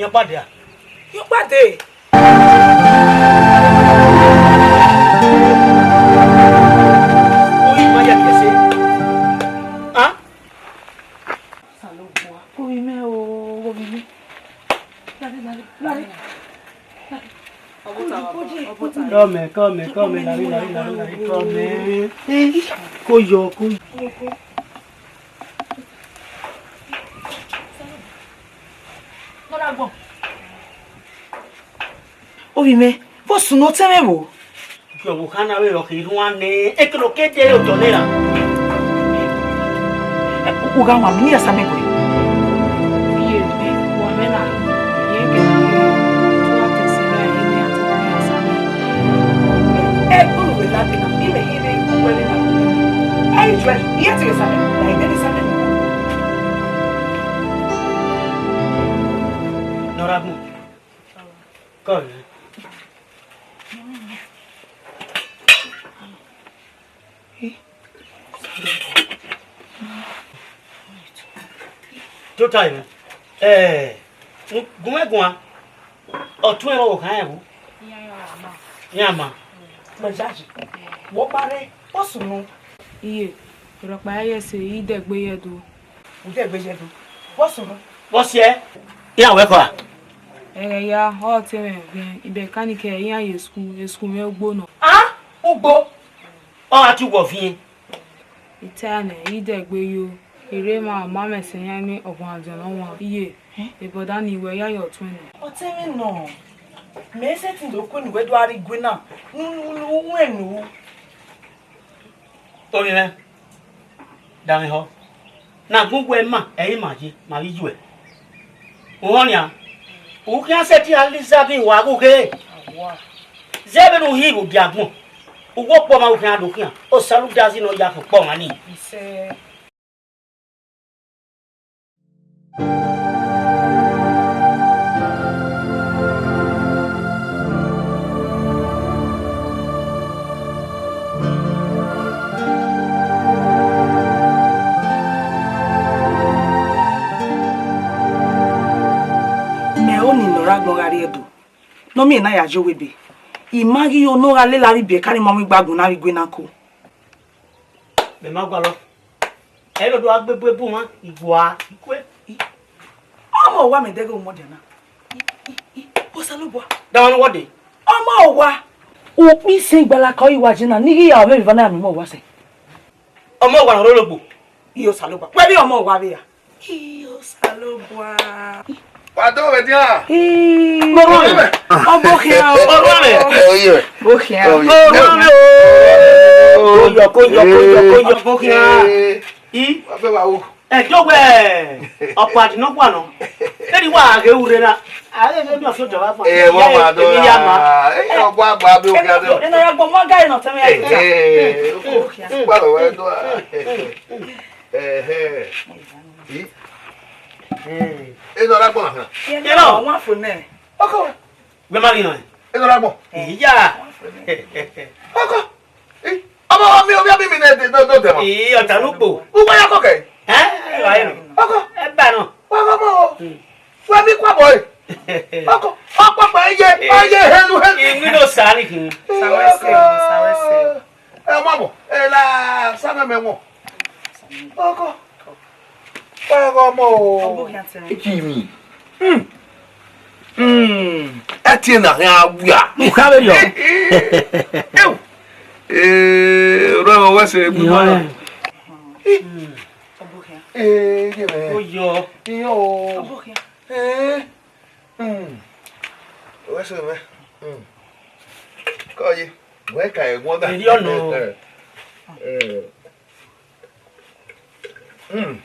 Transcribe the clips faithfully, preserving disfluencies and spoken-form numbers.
Yọ kpade a? Yọ kpade. Oyi ma ya kẹse. Ah? Osalobua, oghomwẹ o, oghomwẹ. Lare, lare, lare. Come, come, come, lare, lare, lare, lare, come. Eh, ko yọ, ko yọ. Ovbi mwẹ, vbọ sunu otẹn mwẹ vbo? Gie ọvbokhan na vbe rọ khin rhuan nẹ, ekene ọ ke de otọ nẹ ra. U gha wan, mi ni ya sa mẹ wẹ. Iye, wa mẹ na, iye ke na ke, tu a ke se ra, iye ni a tu ni a sa mẹ. Ẹ gbọdọ vbe lade na, imẹ hi vbe uwẹ vbe na. Ẹ i ju ẹ, iye ti vbe sa mẹ, ẹ i de sa mẹ. Nọragbọn. Kọ nẹ. Tota yẹn. Eh, gu mwẹ guan. Ọtuẹn rọ khan ẹvbo. Iran ma. Mẹ yayi. Wọ kpa rre, ọ sunu. Iye, rhọkpa ya ye ẹse, I dẹgbe ye Ẹdo. U dẹgbe ye Ẹdo. Vbọ sunu? Vbọ siẹ? Iran wẹ kọ a? Ẹghẹ ya, ọ te mwẹ vbiẹn, mechanic iran ye school, school mwẹ ugbo nọ. A? Ugbo? Ọ gha tie uwẹ ọviẹn. I ta nẹ, I dẹgbe yo, I rre emwa, ọ ma mwẹ ẹse iran ne ọguan diọn ne ọ wan. Iye, ebọda ni wẹ ya ye ọtuẹn nọ. Ọtẹn mwẹ nọ, mẹ sẹtin do kue ne uwẹ do gha rre igue na, ne u, ne u, ne u wẹ unu. Ovbi mwẹ, danmwehọ, ne agbọn uwẹ ma, ẹ i re ima ye, ma ghi yuẹ. U họn nian, u khian sẹtin a la izaghi wa ghe ughe. Zẹ vbene u hin vbe odiagbọn, uwu ọkpọ ọmwa u khian do khian, Osalu dazi ne ọ ya khẹ ọkpọ ọmwa nii. Mẹ ọnii ne ọ rre agbọn gha rrie Ẹdo, ne ọ miẹn ne a ya ye owa ebe. I ma ghi ho ne ọ gha lele avbe ibiẹka ni ma mu igbagun ne avbe igue na ko. Mẹ ma gualọ. Ẹ i do do a gbe bu ebu mwa, I gua, I kue. Ọmọ owa mẹ dẹghe ọmọdia na. Osalobua. Danmwehọ ne uwọ dee. Ọmọ owa. Ukpọn isẹn igbalaka ọre I wa ye na, ne I ghi ya mwẹ vbe evba na ya miẹn ọmọ owa sẹ. Ọmọ owa ne ọ rre ologbo. Iye Osalobua. Wẹ vbe ọmọ owa vbe ra? Iye Osalobua. Wa do vbe dia? Ii. Ọmọ khian o. Ọmọ mẹ. Ọmọ mẹ. Ọmọ mẹ o. Ko yọ, ko yọ, ko yọ, ko yọ, ko khian. Ii. Wa fẹ wa wo. Ẹ, do wẹ, ọkpa di nọkpa nọ. Eni wa ghe urre na. A ghe ghe mi ọfiọtọ vbe agbọn. Ẹ, wọ ma dọ ya ma. Ẹ, ọkpa gba be okhian dọ. Ẹ, na ya gbọ, ma ga ina tẹmẹ ya. Ẹ, ọkpa lọ wẹ dọ. Ẹ, ẹ. Ẹ, ẹ. Ẹ, nọ ra gbọ na. Ẹ, nọ. Wa fo nẹ. Ọkọ. Wẹ ma ghi nọ. Ẹ, nọ ra gbọ. Iya. Ọkọ. Ẹ, ọmọ mi, ovbi ami mi nẹ, do, do, do, dẹ mwa. Ii, ọta ne ugbo. Ugbo ya kọkẹ. Ẹ, ẹ, wa ẹ nọ. Ọkọ. Ẹ ba nọ. Wa gha mọ. Hmm. Wẹ mi kua bọ ẹ. Ọkọ, ọkpọkpa ẹ ye, ẹ ye helu, helu. Ẹ, mi no sa ni khin. Sa wẹ sẹ, sa wẹ sẹ. Ẹ, ọmọ bọ, ẹ la, sa mẹ mẹ wọn. Ọkọ. Wa gha mọ o. Ọ gbo khian tẹ. Ẹ ji mi. Hmm. Hmm. Ẹ tie na khian wia. Mo kha vbe yọ. Ewu. Eh, ọrọ ẹmwẹ wẹ sẹ egbe ma. Ọbokhian. Eh, ye mẹ. Ó yọ. Iyọ o. Ọbokhian. Eh. Hmm. Wẹ sẹ mẹ. Hmm. Kọ ye. Wẹ ka ẹwọn da. Eri ọnọ. Eh. Hmm.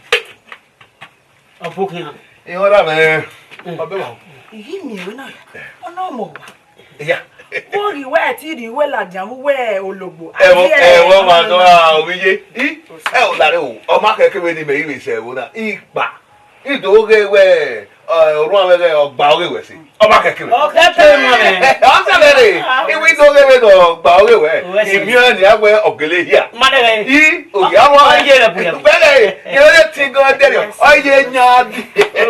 Ọbokhian. Iran ra mẹ. Hmm. Ọbẹ wa. Iyi miẹn wẹ na. Ọnọ mọ wa. Iya. Vbọ ghi wẹ ti rhie uwẹ ladian vbe uwẹ ologbo? Ẹvbo, ẹvbo ma nọ ra ovbi ye. I, ẹ o lare o, ọ ma khẹke vbene imẹ i vbe sẹ ẹvbo na. I kpa. I do ghe wẹ, ọ, orhuan mwẹ ghẹ, ọ gba ọghe wẹ sẹ. Ọ ma khẹke vbe. Ọ khẹke vbe nọ mẹ. Ọ sẹ vbe re. I wi do ghe vbene ọ gba ọghe wẹ. Wẹ sẹ. I miẹn ọnrẹn nian wẹ ọ gele hia. Ma dẹ ghẹ. I, o ya wa. Ọ ye rẹ bu ya. Bẹghe, ye re ti gan dẹ rẹ. Ọ ye nya di.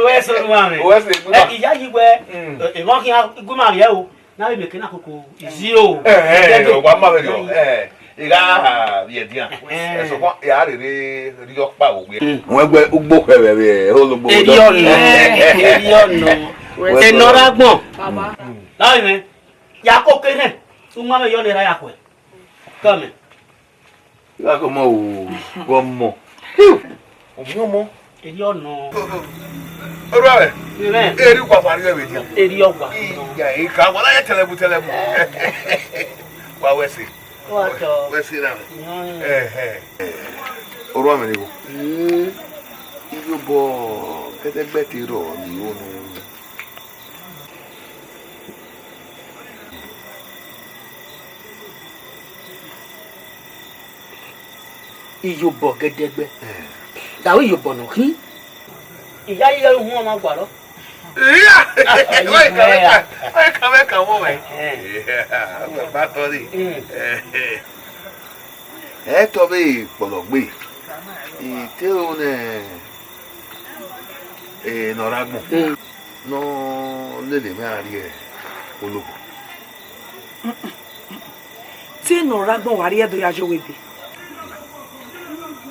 Wẹ sẹ. Wa mwẹ. Wẹ sẹ, ẹ, iya yi wẹ, mm, ẹ, emwa khian gu ima rhie o. Na vbe mẹ ke na koko, zero. Ẹ, ẹ, ẹ, wa ma vberriọ. Ẹ, I gha vbiẹ edian. Ẹ. Ẹ, sokpan, I gha rherhe rhie ọkpa vbe owiẹ. Mm. Wẹ gbe ugbo khẹ vbe, vbe, ologbo. Erriọ nọ, erriọ nọ. Wẹ sẹ. Enọ ra gbọn. Baba. Mm. Lavbe mwẹ, ya koko nẹ, u ma vbe yọ ne erha ya khuẹ. Come. Gha ke ọmọ o, ghe ọmọ. Ovbi ọmọ. Erriọ nọ. Orua mwẹ. Amen. Erriọ uwa vbe rhie vbe dia. Erriọ uwa. Iya, ika, wa la ye tẹlẹbu, tẹlẹbu. Wa wẹ sẹ. Wa tọ. Wẹ sẹ na. Mm. Ẹhẹ. Orua mwẹ ni wo. Mm. Iyobọ gẹdẹgbẹ te rrọọ ni onu. Iyobọ gẹdẹgbẹ. Eh. Davbe iyobọ ne ọ khin? Iya yi ẹre uhunmwu ọmwa gualọ. Iya! Wẹ ka, wẹ ka, wẹ ka, wẹ ka wọ wẹ. Eh. Iya, wẹ ba tọ rre. Mm. Eh. Ẹ tọ vbe kpọlọ gbe. I te ro nẹ, eh, ne ọ rre agbọn. Mm. Ne ọ lele mwẹ gha rrie ologbo. Te ne ọ rre agbọn wa rhie do ya ye owa ebe?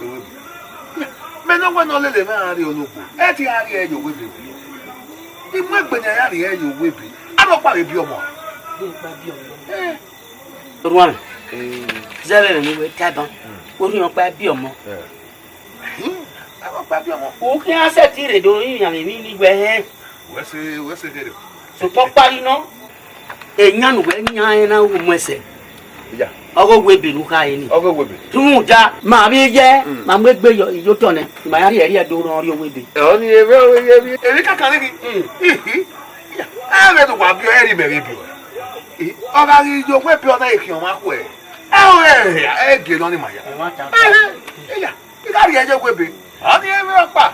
Owa ebe. Mẹ ne ọ wẹ ne ọ lele mwẹ gha rrie ologbo, ẹ te gha rrie ye owa ebe. I mu egbe ne a ya rrie ye owa ebe, a rhọkpa vbe biẹ ọmọ. Rhọkpa biẹ ọmọ. Eh. Orua mwẹ, eh, zẹ vbe ẹmwẹ ne uwẹ ta ban, mm, orhiọn ọkpa biẹ ọmọ. Eh. Hmm, a rhọkpa biẹ ọmọ. U khian sẹtin rre do rinmwian emwi ne I wẹ hẹn. Wẹ sẹ, wẹ sẹ kherhe. Sokpan ọkpa ghi nọ, eyan ne uwẹ yan ẹre na ru mu ẹsẹ. Iya. Ọghe owa ebe ne u khare ni. Ọghe owa ebe. Rhunmwuda, ma vbe ye, mm, ma mu egbe ye, ye otọ nẹ, ma ya rhie ẹre do rhie owa ebe. Ẹ, ọni ebe, ọni ebe. Emwi kakan ni ghi. Mm. Ihi. Iya. Ẹ vbe do wa biẹ, ẹ rhie mẹ vbe biẹ. Ihi. Ọ gha ghi ye owa ebe, ọ na ghi khian ọmwa khuẹ. Ẹ, ẹ, ẹ, ẹ gie nọ ni ma ya. Ẹ, iya. I gha rhie ye owa ebe. Ọni ebe ọkpa.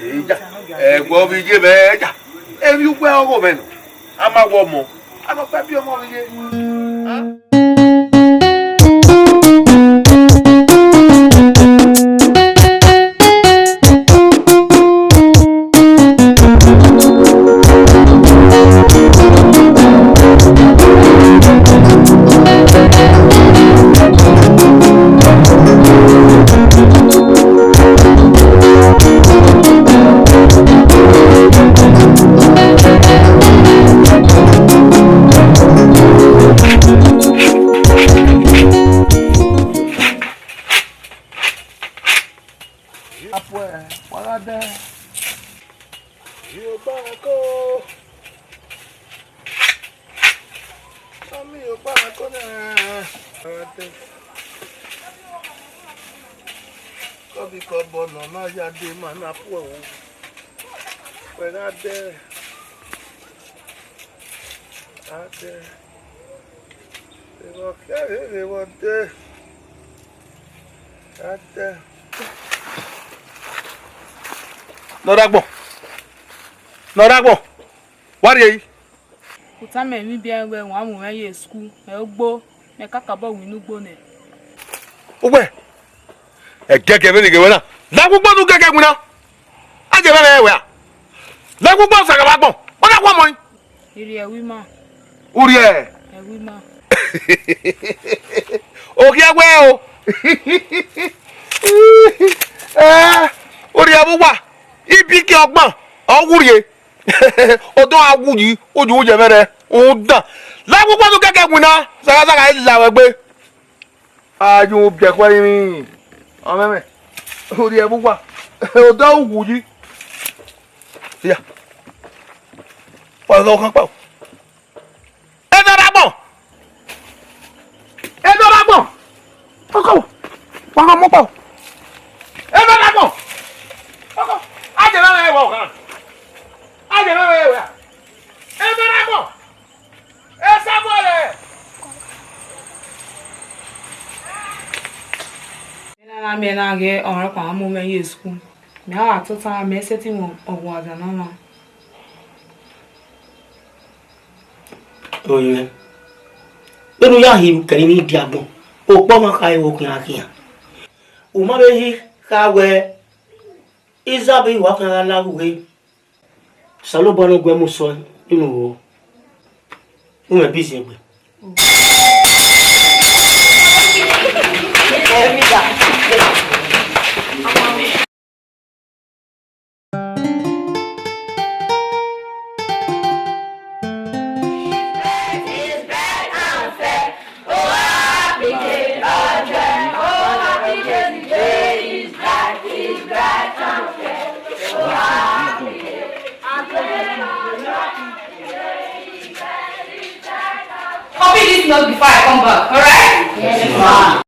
Iya, ẹguọ vbe iye mwẹ ya. Emwi uwẹ ọghe mwẹ nọ. A ma wẹ ọmọ. A ma kpẹ biẹ ọmọ vbe iye. Apuẹ, wa gha dẹ. Iyobọ ko. Ami iyobọ ko na. Kọbi kọbọ nọ na ya de ma na puẹ o. Wẹ gha dẹ. Gha dẹ. Vbọ khian vbe vbe vbọ dẹ. Gha dẹ. Ne ọ rre agbọn. Ne ọ rre agbọn. Wa rhie yi. U tama emwi biẹ wẹ wa mu mwẹ ye school, ẹ ogbo, mẹ kakabọ winna ugbo nẹ. Ugbẹ, ẹgẹgẹ vbene ghe wẹ na, la ẹgugbọ ne u gẹgẹ winna. A je mwẹ mwẹ wẹ a? La ẹgugbọ sẹ gha vbe agbọn, ọ na khuọmọ yin. I rhie ẹvbo ima. U rhie? Ẹvbo ima. Okhiẹwẹ o. Eh, u rhie vbe uwa, ibike ọgbọn, ọ wu rhie. Odọ a wu yi, u yi, u ye mwẹ rẹ, u dan. La ẹgugbọ ne u gẹgẹ winna, zaghazaga i la ruẹ egbe. A ye u biẹ ẹkhuẹ rinmwian, ọmwẹmwẹ, u rhie vbe uwa, odọ u wu yi. Iya. Wa ghe ọkhan kpao. Ẹ dọrọ agbọn. Ẹ dọrọ agbọn. Ọkọ, wa ghe ọmọ kpao. Ẹ dọrọ agbọn. Ọkọ, a jẹ na ẹwa ọkhan. A jẹ na ẹwa. Ẹ dọrọ agbọn. Ẹ Samuẹl. Ena na miẹn na ghe ọmwa ọkpa mu mwẹ ye school. Mẹ a gha tota, mẹ sẹtin mu ọghuadan ne ọmwa. Orinmwẹ, vbene u ya hin kẹre emwi dia agbọn, okpọ ọmwa kha ẹvbo khian khian. U ma vbe hi kha wẹ Izabi wa khian gha la ghe uwẹ. Osanobua ne ọ gu ẹe mu sẹ, inu wo, u mwẹ biziẹ egbe. Copy this note before I come back, alright? Yes, ma.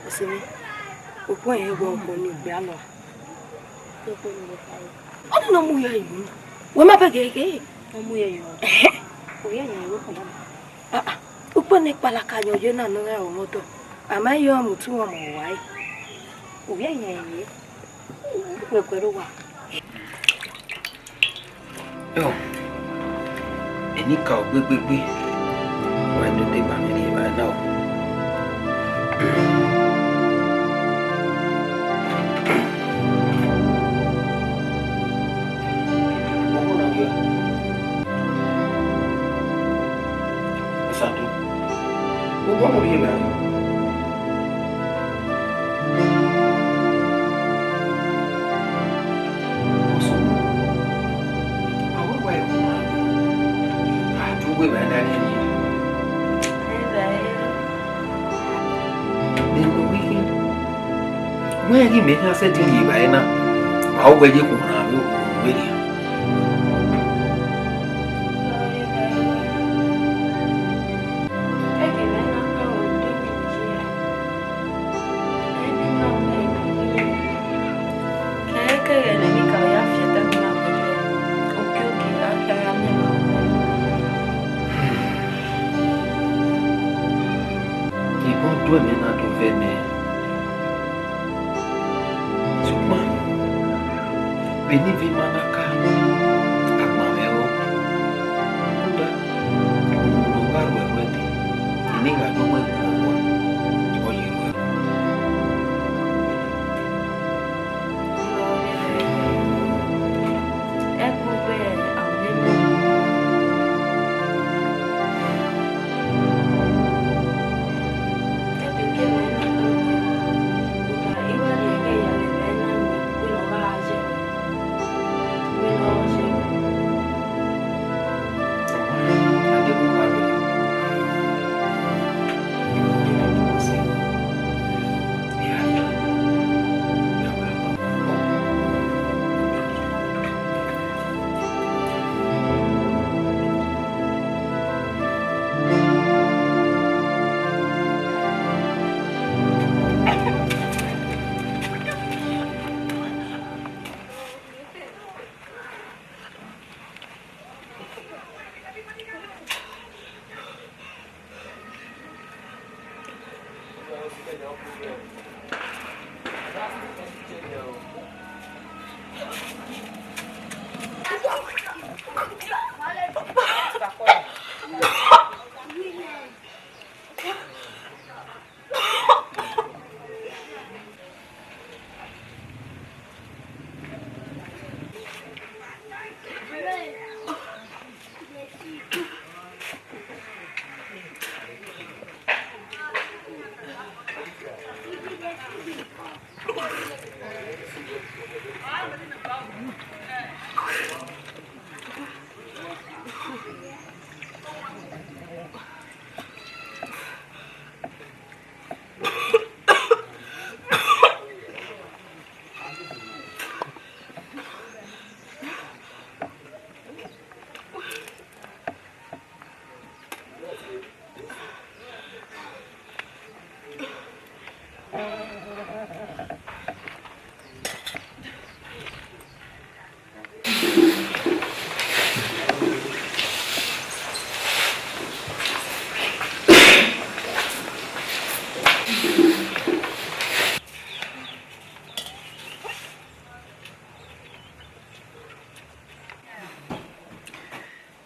Ọse mwẹ, okhuo ẹre wẹ ọkọ ne okpia nọ. Ọnii ne ọ mu yẹ igho na. Wẹ ma bẹghe ghe. Ọ mu yẹ yọ. Ẹhẹn. Ovbi ẹre yan ẹvbo kpọnmọ. Ah, ah. Ukpo ne kpalaka yan oye na ne ọ rẹn ọmọ dọ. A ma yọ mu tu ọmọ uwa ẹre. Ovbi ẹre yan ẹre. Wẹ guẹ rre owa. Yo, enikaro gbegbegbe, wa do deba mwẹ rhie evbare na o. Ọmọ na ghi a? Osato. Ugbọmọ rhie evbare. Wẹ ghi mẹ khian sẹtin rhie evbare na, ma wẹ ye khuan rhan vbe orhu vberriọ. Ebọ do ẹmwẹ na do vẹ nẹ, sokpan vbene ivbi ima na ka, agbọn mwẹ rọ, rhunmwuda, unu ne ọ gha ru ẹre dee, I ni gha do wẹ gu ọmọ, ọ ye ru ẹre.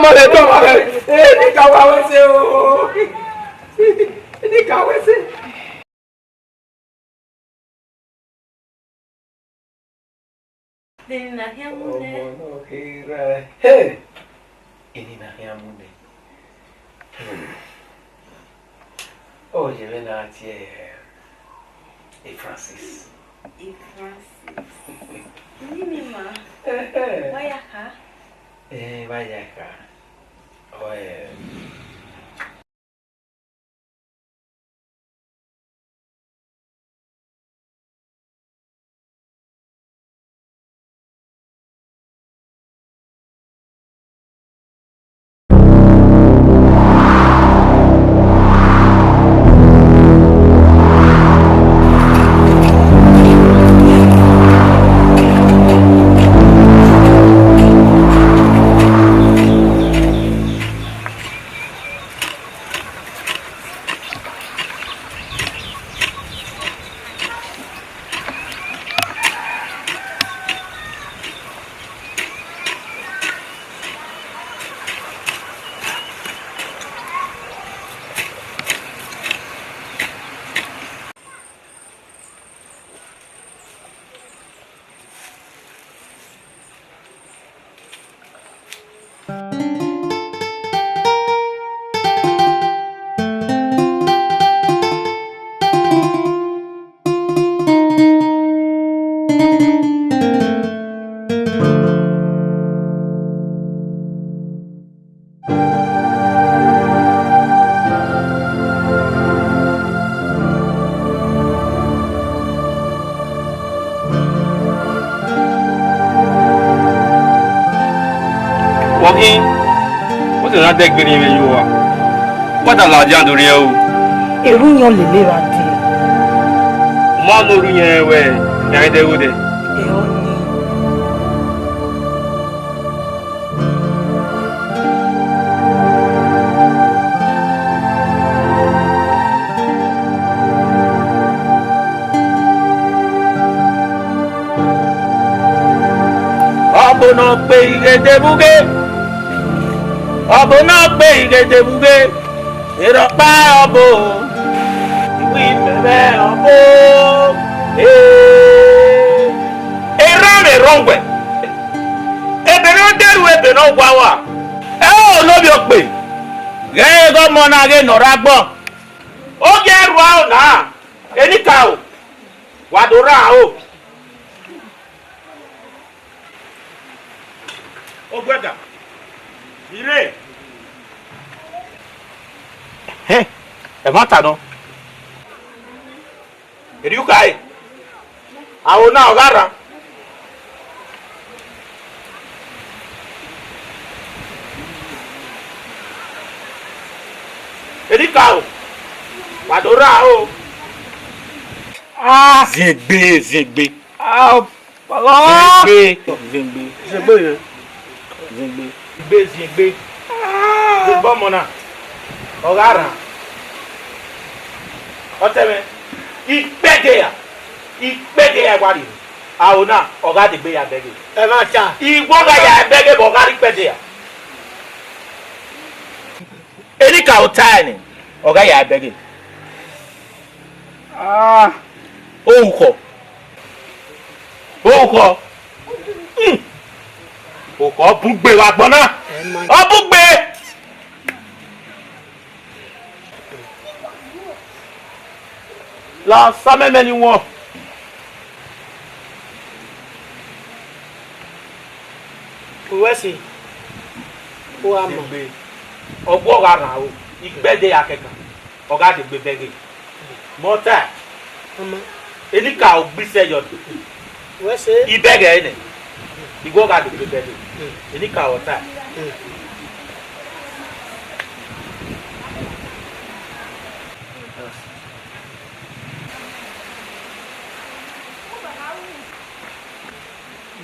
ọmọ rẹ, tọ ọmọ rẹ. Ẹ, ne I ka wa wẹ ẹse o. Ne I ka wẹ ẹse. Deni na khian mu nẹ. Ọmọ nọ kherha. Hey! Eni na khian mu nẹ. Hmm. Ọ ye vbe na tie, e Francis. E Francis. Ni ni ma. Wa ya kha? Eh, wa ya kha. Ọ, eh. Vbọ khin, wẹ sẹ na dẹgbe rhiẹnmwẹ ye uwa, wa da ladian do rhiẹn ru. Erhuyẹn lele ra dee. U ma mu erhuyẹn wẹ, mẹ a ghi dẹ ghodẹ. Ẹ ọnii. Ọbo ne ọ gbe ighe devbughe, ọbo ne ọ gbe ighe devbughe, erha ọkpa ọbo, iwinna mwẹ ọbo, ee, erha mwẹ erhọnguẹ, ebe ne ọ dẹrriọ ebe ne ọ wa wa, ẹ o ne ovbi okpe, ghẹ ghe ọmọ na ghe ne ọ rre agbọn, ọ gie rua aro na, enikaro, wa do rran aro. Ọgbẹga, Ire. Hẹn, ẹmwata nọ. Erriọ ukhae, aro na ọ gha rran. Enikaro, wa do rra o. Ah, ziengbe, ziengbe. Ah, Baba! Ziengbe, ziengbe. Ziengbe yẹn. Ziengbe. Ziengbe, ziengbe. Ziengbe ọmọ na, ọ gha rran. Ọtẹn mwẹ, ikpẹdẹ ya, ikpẹdẹ ya wa rrie. Aro na, ọ gha degbe ya bẹghe. Ẹmwata. Iwọ gha ya bẹghe, vbe ọ gha rrie ikpẹdẹ ya. Enikaro ta ẹre nẹ, ọ gha ya bẹghe. Ah. Orukhọ. Orukhọ. Hmm. Orukhọ ọ bun gbe vbe agbọn na. Ọ bun gbe. La osa mẹmẹ ni wọn. Uwẹ ẹse, u gha ma. Egbe, ọguọ gha rran o, ikpẹdẹ ya kẹkan, ọ gha degbe bẹghe. Mẹ ọ ta, Ọma. Enikaro gbe isẹ yọ nẹ. Uwẹ ẹse. Ibẹghe nẹ, iwọ gha degbe bẹghe. Mm. Enikaro ta. Mm.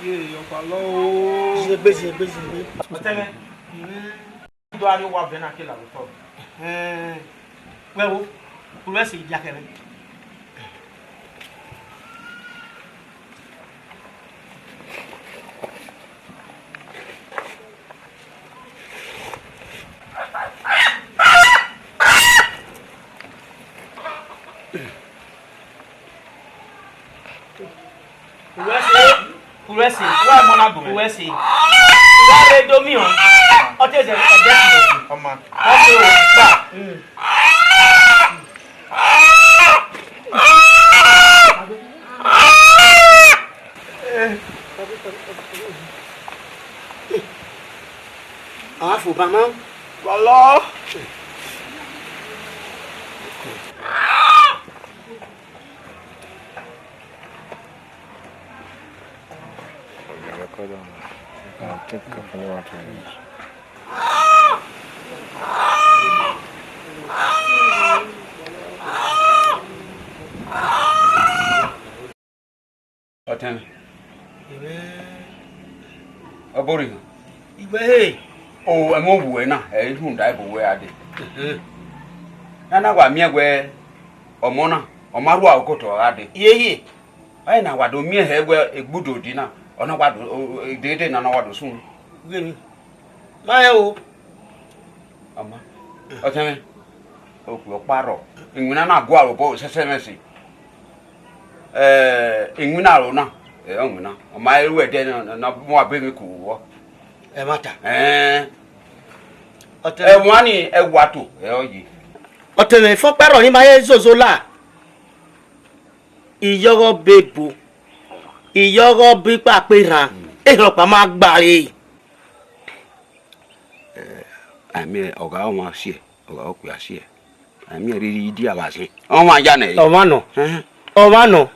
Ye, ọkpa lọ o. Ziengbe, ziengbe, ziengbe. Ọtẹn mwẹ, do a rrie owa vẹ na ke la vbe otọ. Ẹhẹn. Wẹ wo, u rre ẹse, dia khẹ mwẹ. Uwẹ ẹse, uwẹ ẹse, wa mọ na gu mwẹ. Uwẹ ẹse. Wa re do miẹn. Ọ te zẹ ẹdẹ. Ọma. Ọ te o gba. Mm. A fo ba ma. Wala. Ọtẹn mwẹ. Ẹmwẹ. Ọ bọ rre. Iwẹ he. O, ẹmwẹ owu ẹre na, ẹ i rhunmwuda ẹvbo wẹ a dee. Ẹhẹn. Na na wa miẹn wẹ ọmọ na, ọ ma rhua okotọ gha dee. Iye iye. Ẹre na wa do miẹn hẹ wẹ egbudo di na, ọ na wa do, o, o, dede na na wa do sunu. Ghe emwi. Ma rẹn o. Ọma. Ọtẹn mwẹ. Okpia ọkpa rrọọ. Iwinna na gu aro obọ sẹsẹ mwẹ ẹse. Eh, iwinna aro na, eh, ọ winna. Ọ ma ru ẹdẹ na, na, na mu abe mwẹ ku vbọ. Ẹmwata. Ẹn. Ọtẹn mwẹ. Ẹmwa ni, ẹwato, ẹ ọ ye. Ọtẹn mwẹ, efẹn ọkpa rrọọ ni ma he zozo la. Iyọghọ be ebo, iyọghọ be ikpakpa erhan, erhan ọkpa ma gba re. Eh, I mean, ọghe ọmwa si ẹe, ọghe okpia si ẹe. I mean, rhirhi idia vbe azẹn. Ọmwa ya nẹ. Ọmwa nọ. Ẹhẹn. Ọmwa nọ.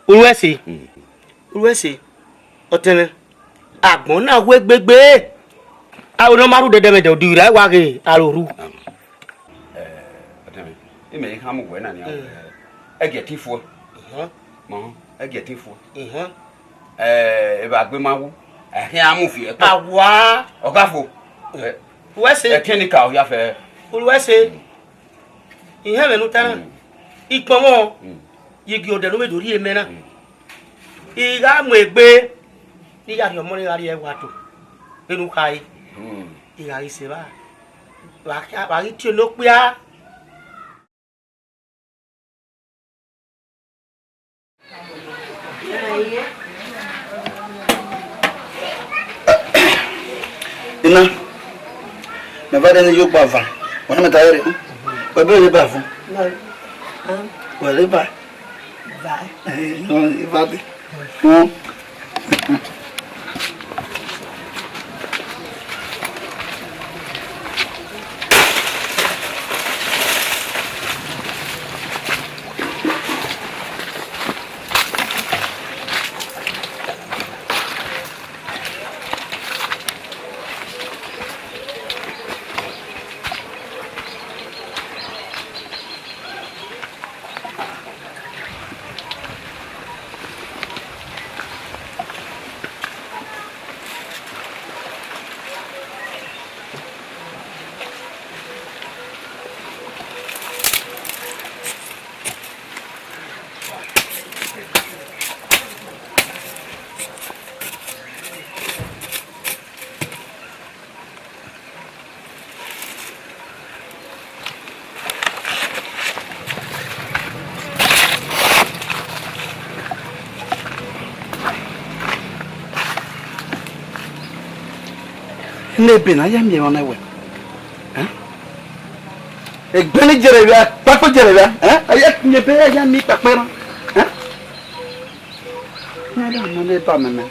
Uruẹse. Mm. Uruẹse. Ọtẹn mwẹ. Agbọn na wẹ gbegbe. Aro ne ọ ma rhu dẹdẹmwẹdẹ, ọ di ra wa ghe aro rhu. Eh, ọtẹn mwẹ, imẹ i khama uwẹ na nian, eh, ẹgiẹ te I fuẹ. Ihọn. Ma, ẹgiẹ te I fuẹ. Ihọn. Eh, evba gbe ma wu, ẹ khian mu viẹ ẹkpo. Awa. Ọ gha fo. Eh, uwẹ ẹse. Ẹkẹn ni ka ọ hia fẹ. Uwẹ ẹse. Ihẹn mwẹ ne u ta na. Mm. Ikpọnmwọ. Mm. Ye gie odẹ ne u vbe do rhie mẹ na. Mm. I gha mu egbe, ne I ya rhie ọmọ ne I gha rrie ẹwato, vbene u khare. Hmm. I gha ghi sẹ evba, wa ghi tie ne okpia. Ina, mẹ va dẹ ne yo gba van, wẹ ne mẹ ta rẹrẹ, wẹ bẹghe ba van. Wẹ rre ba. Bye. Eh, no, if I be. No. Ne ebe na ya miẹn emwa na wẹ, eh? Egbe ni jẹrẹ vbe, kpakpo jẹrẹ vbe, eh? A ya miẹn ebe ya miẹn kpakpo na, eh? Iran da nọ ne eba mẹ mẹ.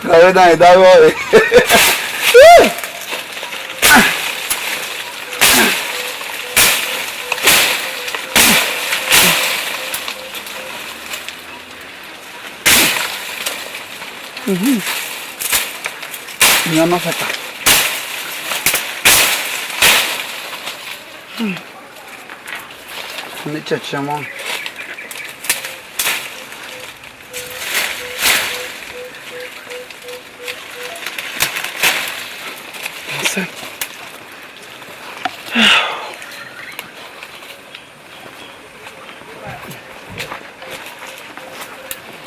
Kọre na, I da vbọ re. Mhm. Iran ma fẹta. Hmm. Ne chẹchẹ wọn. That's it.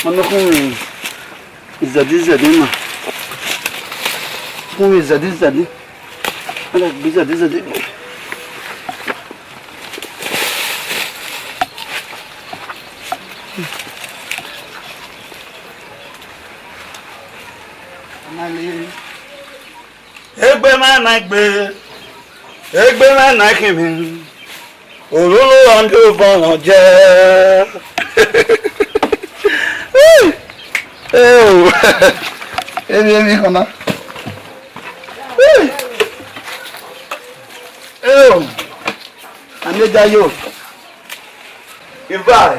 Ọna khuọnmwi izẹdẹ izẹdẹ na. Khuọnmwi izẹdẹ izẹdẹ. Ọna gbe izẹdẹ izẹdẹ. Egbe mwa na egbe, egbe mwa na khinmwi, oruru ọnde ovọnrọn jẹ. Eo, emwi emwi họna. Eo, a miẹn da yo. Ivan.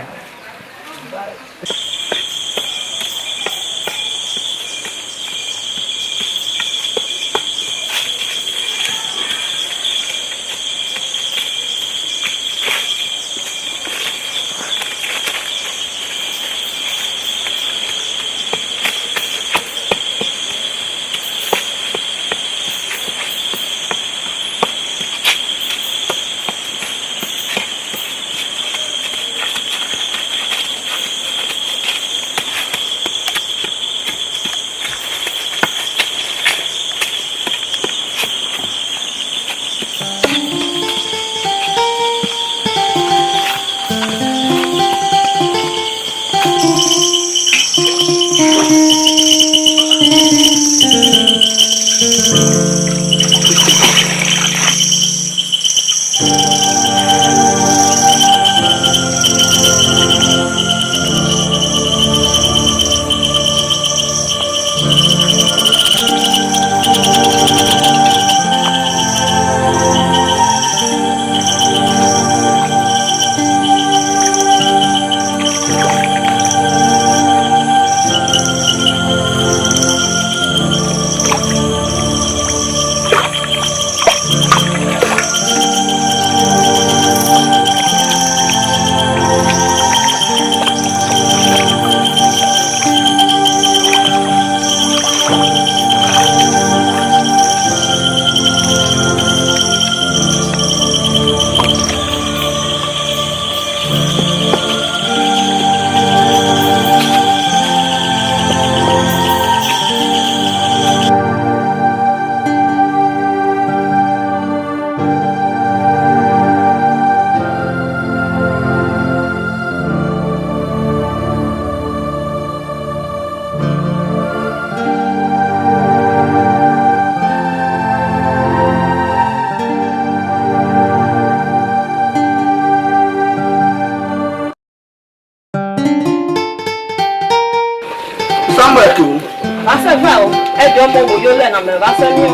Samuel ke o. Vbe a sẹ vba o, ẹdẹ ọmọ wo yo lẹ na mẹ vbe a sẹ miẹn.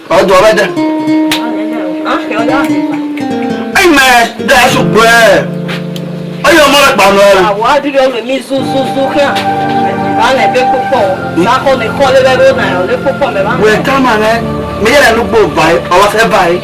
Ọ dọ vbe ẹdẹ. A kẹ ọ ya. Ẹmẹ da sukpẹ. Ọ yọ ọmọ rẹ kpa nọ. Àwa dúró lè mí zúzúzú kíá. Bá lẹ bẹ púpọ̀. Bá kọ́ lè kọ́ lé bẹ́ẹ̀ ló nà ẹ̀ lé púpọ̀ mẹ́ bá. Wẹ̀ ká màá rẹ, mi yẹrẹ ló gbó báyìí, ọwọ́ fẹ́ báyìí.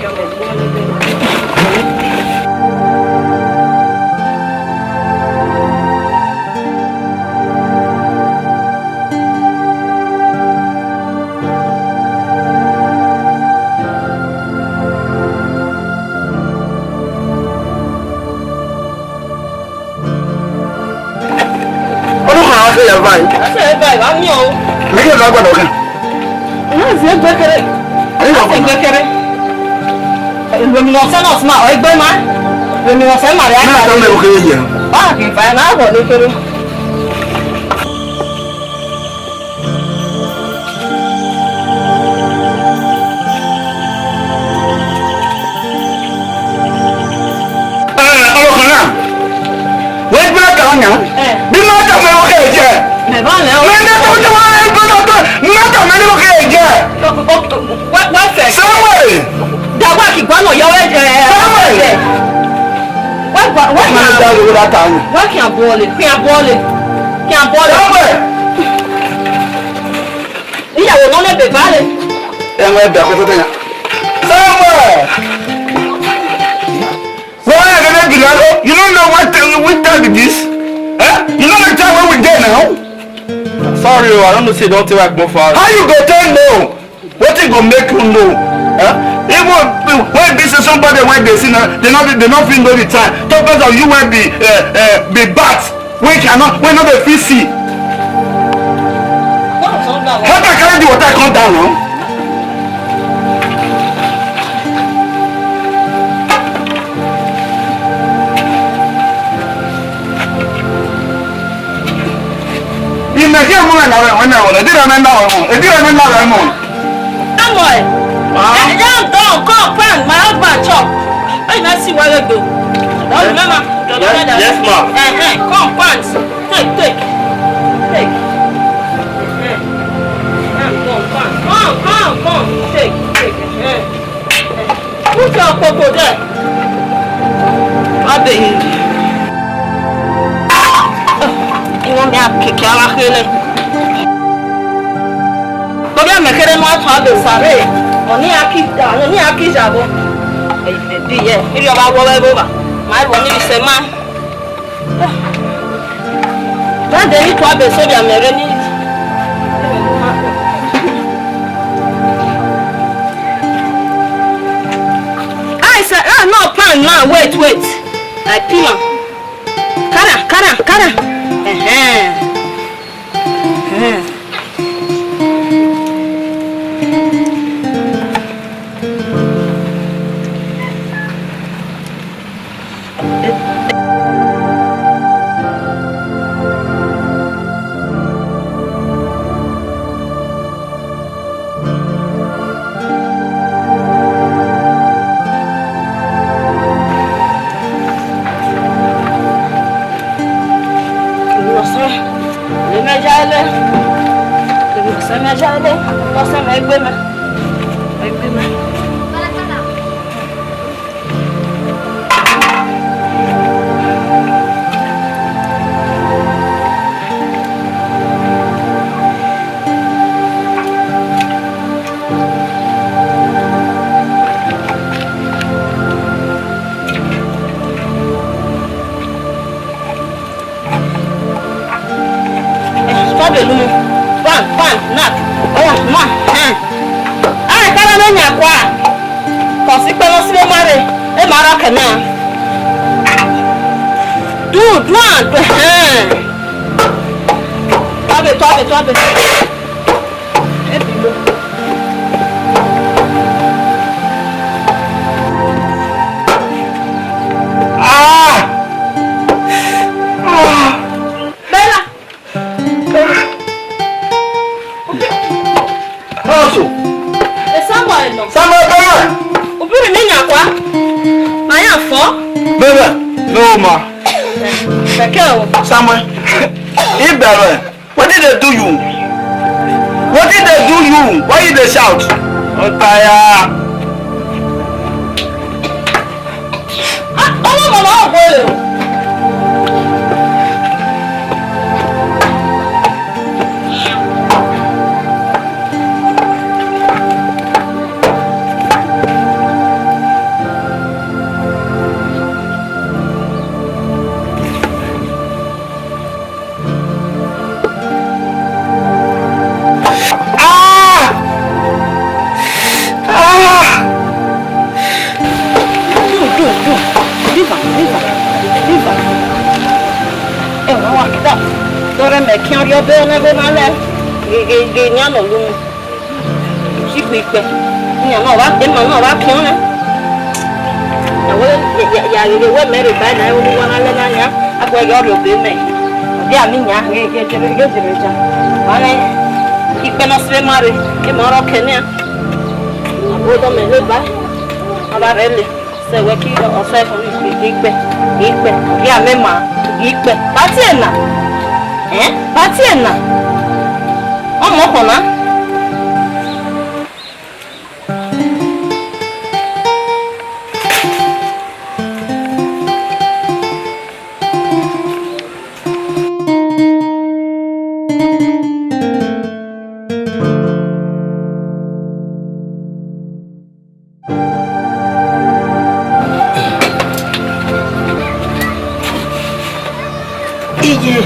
Ọdún kan wá sí ìyàwó báyìí. Wá sí ìyàwó báyìí, wá mí o. Mí kí n lọ gbọ́dọ̀ kan. Wọ́n sì ń gbẹ́kẹ̀rẹ́. Àyè wà fún mi. Gbẹ́kẹ̀rẹ́. Ìlú mi lọ sọ́nà sí ma, ọ̀ ẹgbẹ́ máa. Vbene ọ sẹ ma rẹ. Na tama ẹvbo kherhe ye. Ba ghi ba na vbọ ne kherhe. Eh, ọvbokhan na, wẹ gbe ka ọyan. Eh. Bi ma tama ẹvbo kherhe ye. Mẹ ba lẹ o. Mẹ ne to to wa ẹvbo kherhe ye. Wẹ, wẹ fẹ. Samuel! Da wa ki gua nọ yọ wẹ, eh, Samuel! Wẹ gua, wẹ Samuel, khian, da wo da ta ni. Wẹ khian bọle, khian bọle, khian bọle. Samuel! Iyawo nọ nẹ bebare. Ẹ mọ ẹbẹ akọkọ tẹ yan. Samuel! Why are they below? You don't know what time, which time it is? Eh? You know the time when we dey now? Sorry o, I don't know say don take work more far. How you go tell no? Wetin go make you know? Eh? Even when be say somebody wey dey see na, they no, they no fit know the time. Talk less of you wey be, eh, eh, be bat, wey cannot, wey no dey fit see. Help me carry the water come down now. Ine ke mu na wẹ, wẹ na wẹ, edira na na wẹ mu, edira na na wẹ mu. Samuel, eh, jam down, come, pan, my husband chop. Hey, na see where they go. Don't remember. Yes, yes, ma. Eh, eh, come, pan. Take, take, take. Eh, eh. Come, come, come, come, come. Take, take. Eh, eh. Put your cocoa there. Abe. Iwọ mi a keke ara khere. Kọbia mẹ khere nọ atọ abe sare. Ọni a ki da, ọni a ki jabo. Ebi ye, iri ọba wọ vbe vova. Ma ru ni se ma. Dade ni tua be soja mere ni. I say, ah, no, pan now, wait, wait. I peel am. Kara, kara, kara. Ẹhẹn. Ẹhẹn. Ọsẹ, ẹmẹ ya ẹlẹ, ọsẹ mẹ ya ẹlẹ, ọsẹ mẹ gbe mẹ, mẹ gbe mẹ. Tọbelu mu. Pan, pan, nak. Oya, ma, eh. Ai, kara ne nya kua. Kọsi kpẹ nọ si vbe ma rre. E ma ra kẹ na. Du, du an, du, eh. Tọbe, tọbe, tọbe. E bi lo. Ah! Ah! Bella. Nurse. E Samuel nọ. Samuel, come on. Ubiri mi nya kua. Ma ya fọ. Bella. No, ma. Kẹkẹ o. Samuel. Ibẹrẹ. Wetin dey do you? Wetin dey do you? Why you dey shout? Ọ taya. Ah, ọmọ mama ọgbọ rẹ o. Ah! Ah! Do, do, do. Leave am, leave am, leave am. Ẹ wá wá kí dà. Dọrẹ mẹ kí ọ rí ọbẹ ọnẹ bó máa lẹ. Gègé gègé ni a nọ lóhùn. Ikpe ikpe. Iran na ọ vba, emọ na ọ vba khian nẹ. Ya wẹ, ya, ya, ya ghe wẹ mẹ rhe ba na, unu wa na lẹ na yan, a gua ghe ọ rhie obọ mẹ. Ọ dia ne I yan, ghe, ghe, ghe, ghe, ghe, ghe, ja. Wa nẹ, ikpẹ ne ọ sẹ ma rre, emọ ọre ọ kẹ nian. Abodọ mẹ le ba, ọ ba rre le. Sẹ wẹ ki ọ sẹ fun ghi ghi kpẹ, ghi kpẹ, ghi amẹ ma, ghi kpẹ. Ba tie na. Eh? Ba tie na. Ọ mọ ọkọ na. Iye.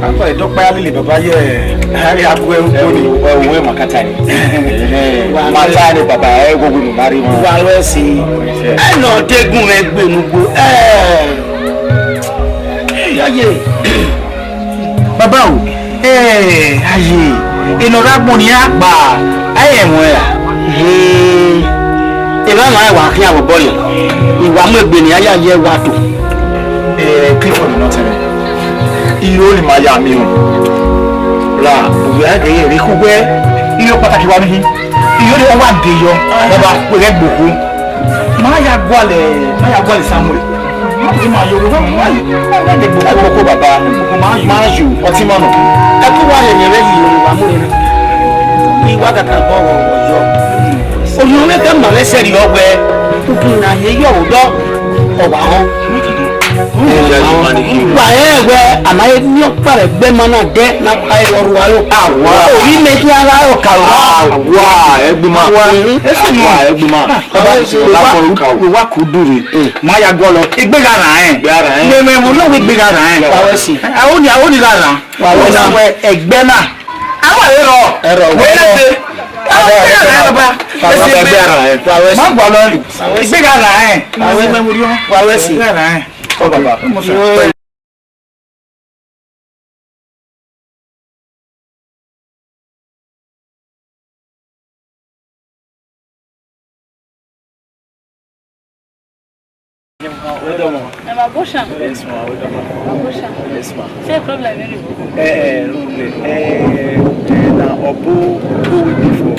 Akpa ẹdọkpa ya lele baba ye, a gha gu ẹre ukpo ni. Ẹ, uwẹ makata ni. Makata ni baba, ẹ wo winu na rre mwa. Wa wẹ si. Ẹ nọ degun mwẹ gbe nugbo. Ẹ. Ẹ, aye. Baba o, ẹ, aye, enọ gha gbọn nian gba, a i rẹn ẹmwẹ ra? Ee, emwa na wa khian vbe obọ nẹ, I wa mu egbe ne a ya ye wa to. Eh, Clifford, not me. Iro ni ma ya mi o. Ra, uwẹ a ghe ye rhie khu wẹ, iro kpataki wa ni hin. Iro ni ọ wa de yọ, baba, wẹ ghẹ gboko. Ma ya gualọ, ma ya gualọ Samuel. Ma yo, ma yo, ma yo. Ẹ koko baba, ma yo, ọtẹn ma nọ. Ẹ kẹ wa yẹyẹ vbe yi Yoruba mu rere. I wa kaka bọ wọ yọ. Orhiọn mwẹ ke ma mwẹ sẹrriọ wẹ, ukun na ye yọ odọ, ọ wa họn. Wa rẹn wẹ, a ma he miẹn ọkpa rẹ ẹgbẹe ma na dẹ, na kha ẹre ọ rua ro. Awa. Ovbi mẹ khian gha rọ ka rua. Awa, ẹgbẹe ma. Awa, ẹgbẹe ma. Baba, wa kọ, wa kọ udu rre. Ma ya gualọ. Egbe gha rran ẹn. Egbe gha rran ẹn. Mẹ, mẹ, mo nọ wẹ egbe gha rran ẹn. Wa wẹ si. Aro ni, aro ni gha rran. Wa wẹ si. Wẹ ẹgbẹe na. Awa ẹ rọ. Ẹ rọ. Wẹ ẹgbẹe. Awa ẹ rọ. Baba, egbe gha rran ẹn. Wa wẹ si. Ma gualọ. Egbe gha rran ẹn. Wa wẹ si. Egbe gha rran ẹn. Ọ baba. Well done, ma. Ẹ ma boshan. Yes, ma. Well done, ma. Ma boshan. Yes, ma. Say problem, very good. Eh, eh, no problem. Eh, eh, na Obo, Obo we dey for,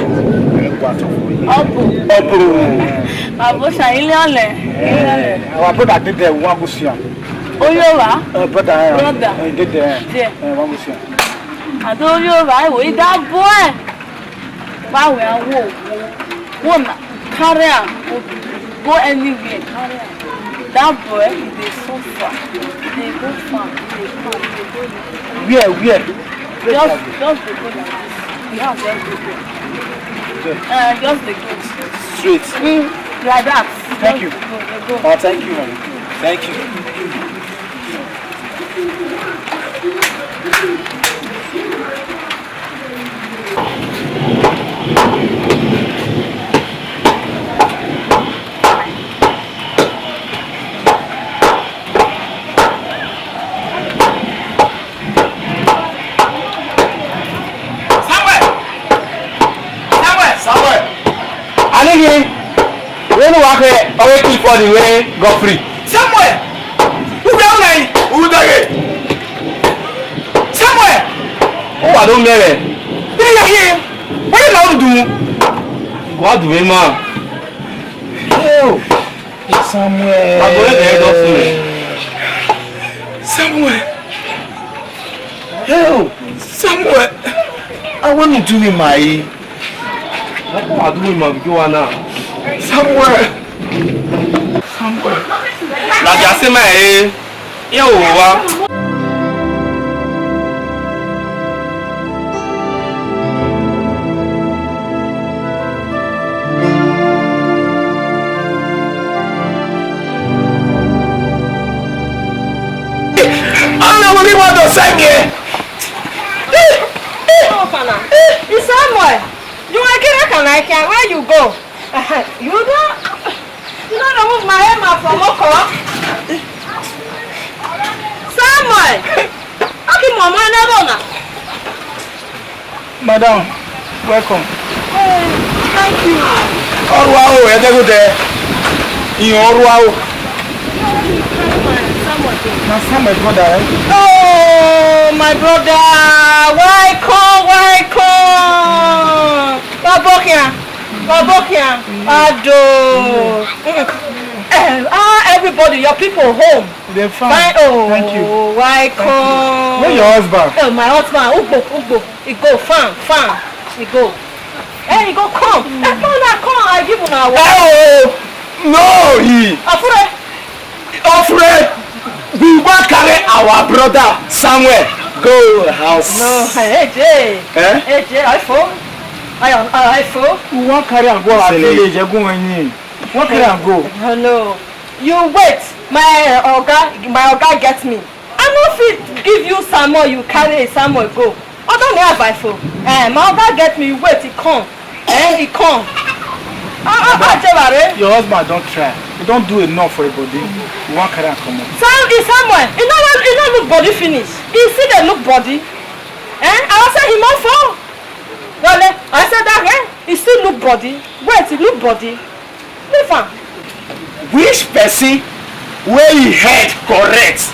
eh, quarter for here. Obo. Obo. Eh. Ma boshan, ile ole. Eh, our brother dey there, we wan go see am. Oyo wa? Eh, brother, eh, brother. Eh, dey there, eh. There. Eh, we wan go see am. Ado Oyo wa, e wo, I da boy. Ba wẹ a wo, wo, wo na, carry am, go, go anywhere, carry am. That boy, he dey suffer. He dey go farm, he dey farm, he dey go. Where, where? Just, just dey go like this. You have just dey go. Uh, just dey go. Straight. Mm, like that. Thank you. Just dey go, dey go. Oh, thank you, man. Thank you. Samuel! Samuel! Samuel! Anigi, wẹ ne uwa khe ọghe Clifford vbe Godfrey. Samuel! Uwẹ ọna yi, u dọghe. Samuel! Uwa do miẹn mwẹ. Iri ya ye, wẹ na u du. Gua du vbe ma. Samuel. Agbọn ẹghẹ dọ fun. Samuel. Hell. Samuel. I want to do him my. Wa do him my video na. Samuel. Samuel. Ladian sẹ ma ẹre, iran vbe owa. Ana wẹ vbe iwa do sẹ gẹ. Ọfana, Samuel, you were kira kana kia, where you go? You don't, you don't remove my Emma from Oko. Samuel, how can mama never na? Madam, welcome. Hey, thank you. Ọrhuaro, ẹdẹghodẹ. Iyan ọrhuaro. Samuel. Na Samuel brother, eh? Oh, my brother, welcome, welcome. Wa bọ khian, wa bọ khian. Ado. Eh, ah, everybody, your people home. They fine. Fine. Oh, thank you. Welcome. Where your husband? Oh, my husband. Ugbo, ugbo. He go, fine, fine. He go. Hey, he go come. Hey, come now, come. I give una water. Oh, no, he. Afure. Afure, we wan carry our brother Samuel go house. No, hey, Jay. Eh? Hey, Jay, I phone. I am, I phone. We wan carry am go our village, Egunwenyi. We wan carry am go. No, no. You wait. My, uh, oga, my oga get me. I no fit give you Samuel, you carry Samuel go. Odo ni avaifo. Eh, my oga get me, wait, he come. Eh, he come. Ah, ah, ah, Jebare. Your husband don try. He don do enough for a body. You wan carry am comot. Sam, is Samuel. He no, he no look body finish. He still dey look body. Eh? I say he no fall. Wale, I say that, eh? He still look body. Wait, he look body. Leave am. Which person wey him head correct,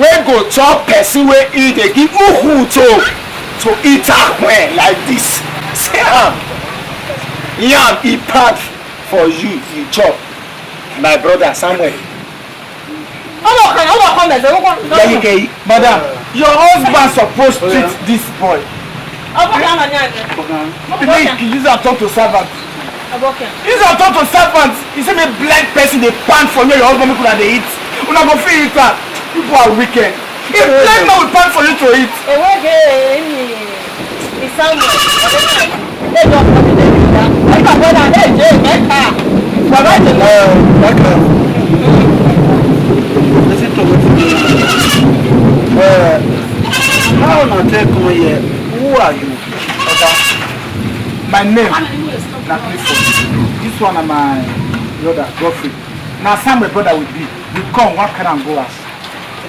wey go tell person wey he dey give uhu to, to eat akwen like this? See am. Yam, e bad for you, you chop. My brother Samuel. Ọmọ kan, ọmọ kan bẹ̀rẹ̀ orúkọ. Yẹyi kẹyi. Madam, your husband suppose treat this boy. Ọmọ kan náà ni àgbẹ̀. No be make you use am turn to servant. Ọmọ kan. Use am turn to servant. You see me blind person dey pan for you, your husband make una dey eat. Una go fit eat am. People are wicked. If blind man will pan for you to eat. Ewe ge emi. Isamu. Ẹ jọ kọ mi lẹ́nu ìyá. Ẹ kà bọ́dà, ẹ jẹ́ ìmẹ́ta. Bàbá ìjọba. Ẹ, ẹ kà. Listen to wetin dey happen. Uh, how una take come here? Who are you? Oga, my name na Clifford. This one na my brother, Godfrey. Na Samuel brother we be. We come, wan carry am go house.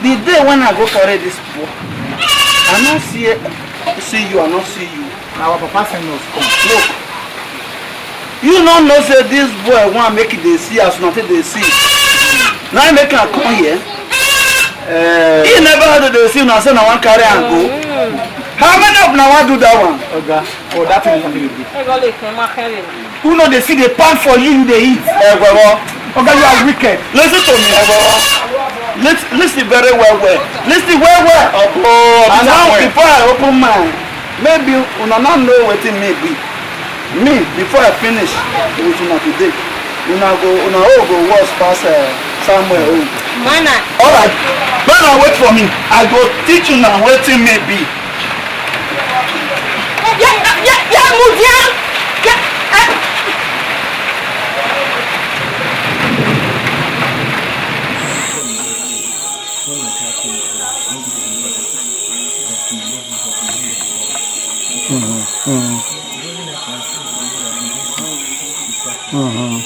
The day when I go carry this boy, I no see, see you, I no see you. Na our papa send us come. Look, you no know say this boy want make e dey see as una take dey see. Na him make am come here. Eh. He never had to dey see una say una wan carry am go. How many of una wan do that one? Oga, for that thing you dey do. Who no dey see the pan for you, you dey eat? Ẹ gbọ́dọ̀. Oga, you are wicked. Listen to me. Ẹ gbọ́dọ̀. Lis-, listen very well, well. Listen well, well. Ọ̀pọ̀. And now, before I open mine, maybe una no know wetin me be. Me, before I finish with una today, una go, una own go worse pass, eh, Samuel own. Mana. All right. Make una wait for me. I go teach una wetin me be. Ya, ya, ya, mudia. Ya, eh. Mhm, mhm. Mhm.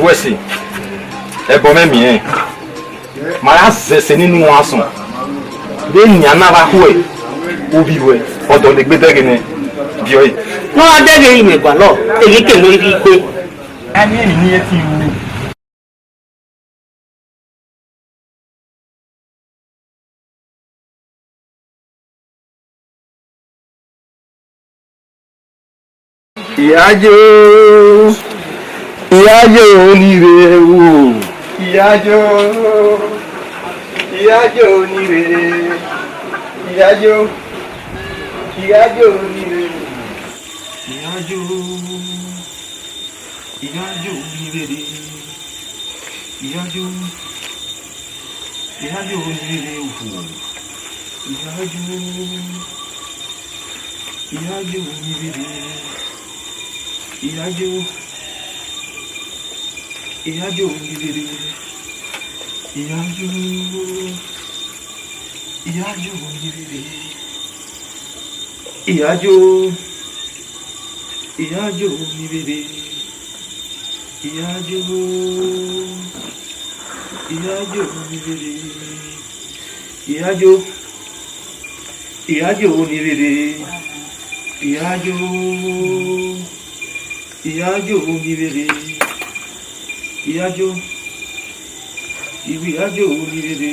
Uwẹ si, ẹbọ mwẹ miẹn, ma ya zẹ ẹse nene uwansan. Vbenian na vbe khuẹ, ovbi ruẹ, ọ dọlegbe dẹghe nẹ, viọ ẹre. Ne ọ gha dẹghe ẹre, imẹ gualọ, emwi ke nọ rhie igbe. A miẹn emwi ne irẹn ti ru. Ìyájọ́, ìyájọ́ onírè o. Ìyájọ́, ìyájọ́ onírè. Ìyájọ́, ìyájọ́ onírè. Ìyájọ́, ìyájọ́ onírè. Ìyájọ́, ìyájọ́ onírè o. Ìyájọ́, ìyájọ́ onírè. Ìyájọ́, ìyájọ́ onírè. Ìyájọ́, ìyájọ́ onírè. Ìyájọ́, ìyájọ́ onírè. Ìyájọ́, ìyájọ́ onírè. Ìyájọ́, ìyájọ́ onírè. Ìyájọ́, ìyájọ́ onírè. Ìyájọ́, ìwé ìyájọ́ onírè.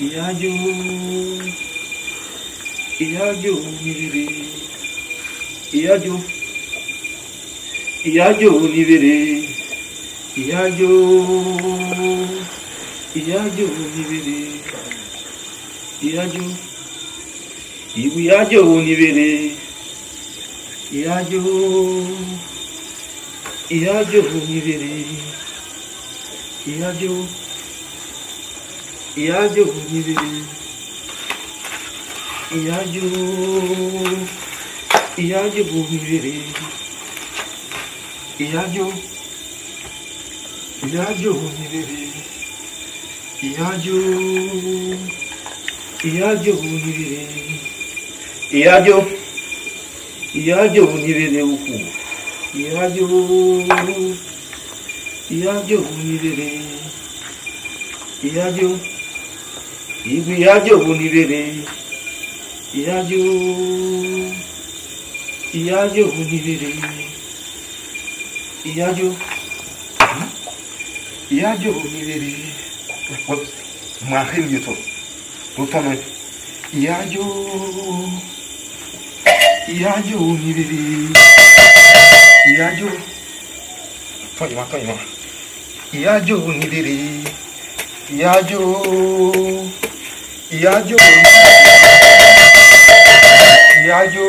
Ìyájọ́, ìyájọ́ onírè. Ìyájọ́, ìyájọ́ onírè. Ìyájọ́, ìyájọ́ onírè. Ìyájọ́, ìwé ìyájọ́ onírè. Ìyájọ́, ìyájọ́ onírè. Ìyájọ́, ìyájọ́ onírè. Ìyájọ́, ìyájọ́ onírè. Ìyájọ́, ìyájọ́ onírè. Ìyájọ́, ìyájọ́ onírè. Ìyájọ́, ìyájọ́ onírè ukhu. Ìyájọ́, ìyájọ́ onírè. Ìyájọ́, ìwé ìyájọ́ onírè. Ìyájọ́, ìyájọ́ onírè. Ìyájọ́, ìyájọ́ onírè. Ma khe ni otọ, otọ nẹ. Ìyájọ́, ìyájọ́ onírè. Ìyájọ́, tọ ima, tọ ima. Ìyájọ́ onírè. Ìyájọ́, Iyajo. Iyajo.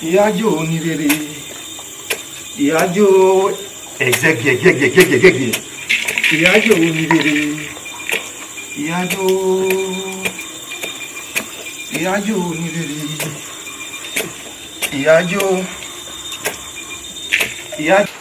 Iyajo ni rere. Iyajo. Ẹzẹgiẹ, ẹzẹgiẹ, ẹzẹgiẹ, ẹzẹgiẹ. Iyajo ni rere. Iyajo. Iyajo ni rere. Iyajo. Iyajo.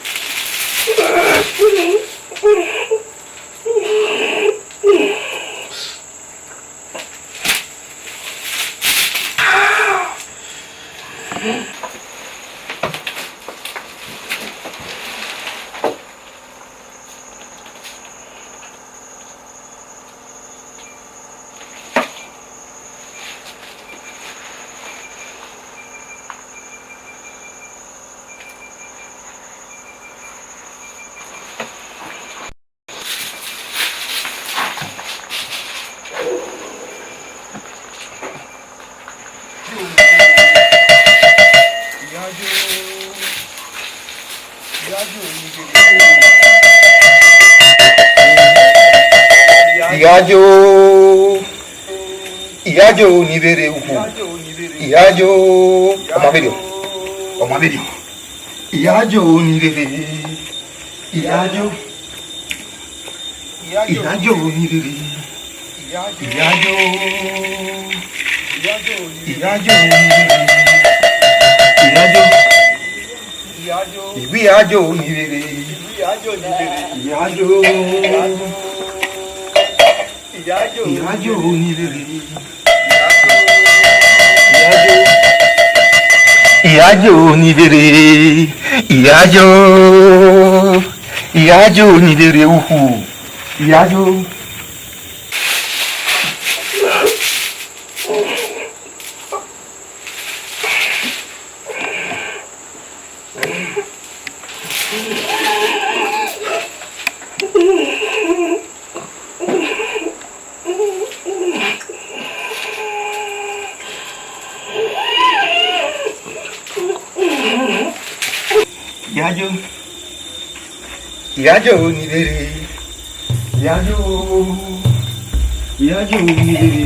Iyajo, Iyajo ni vberre ukhu. Iyajo, ọmọ vberriọ, ọmọ vberriọ. Iyajo ni vberre. Iyajo. Iyajo ni vberre. Iyajo. Iyajo ni vberre. Iyajo. Iyajo ni vberre. Iyajo. Iyajo ni vberre. Iyajo. Iyajo ni vberre. Iyajo. Iyajo ni vberre ukhu. Iyajo. Iyajo. Iyajo ni vberre. Iyajo. Iyajo ni vberre.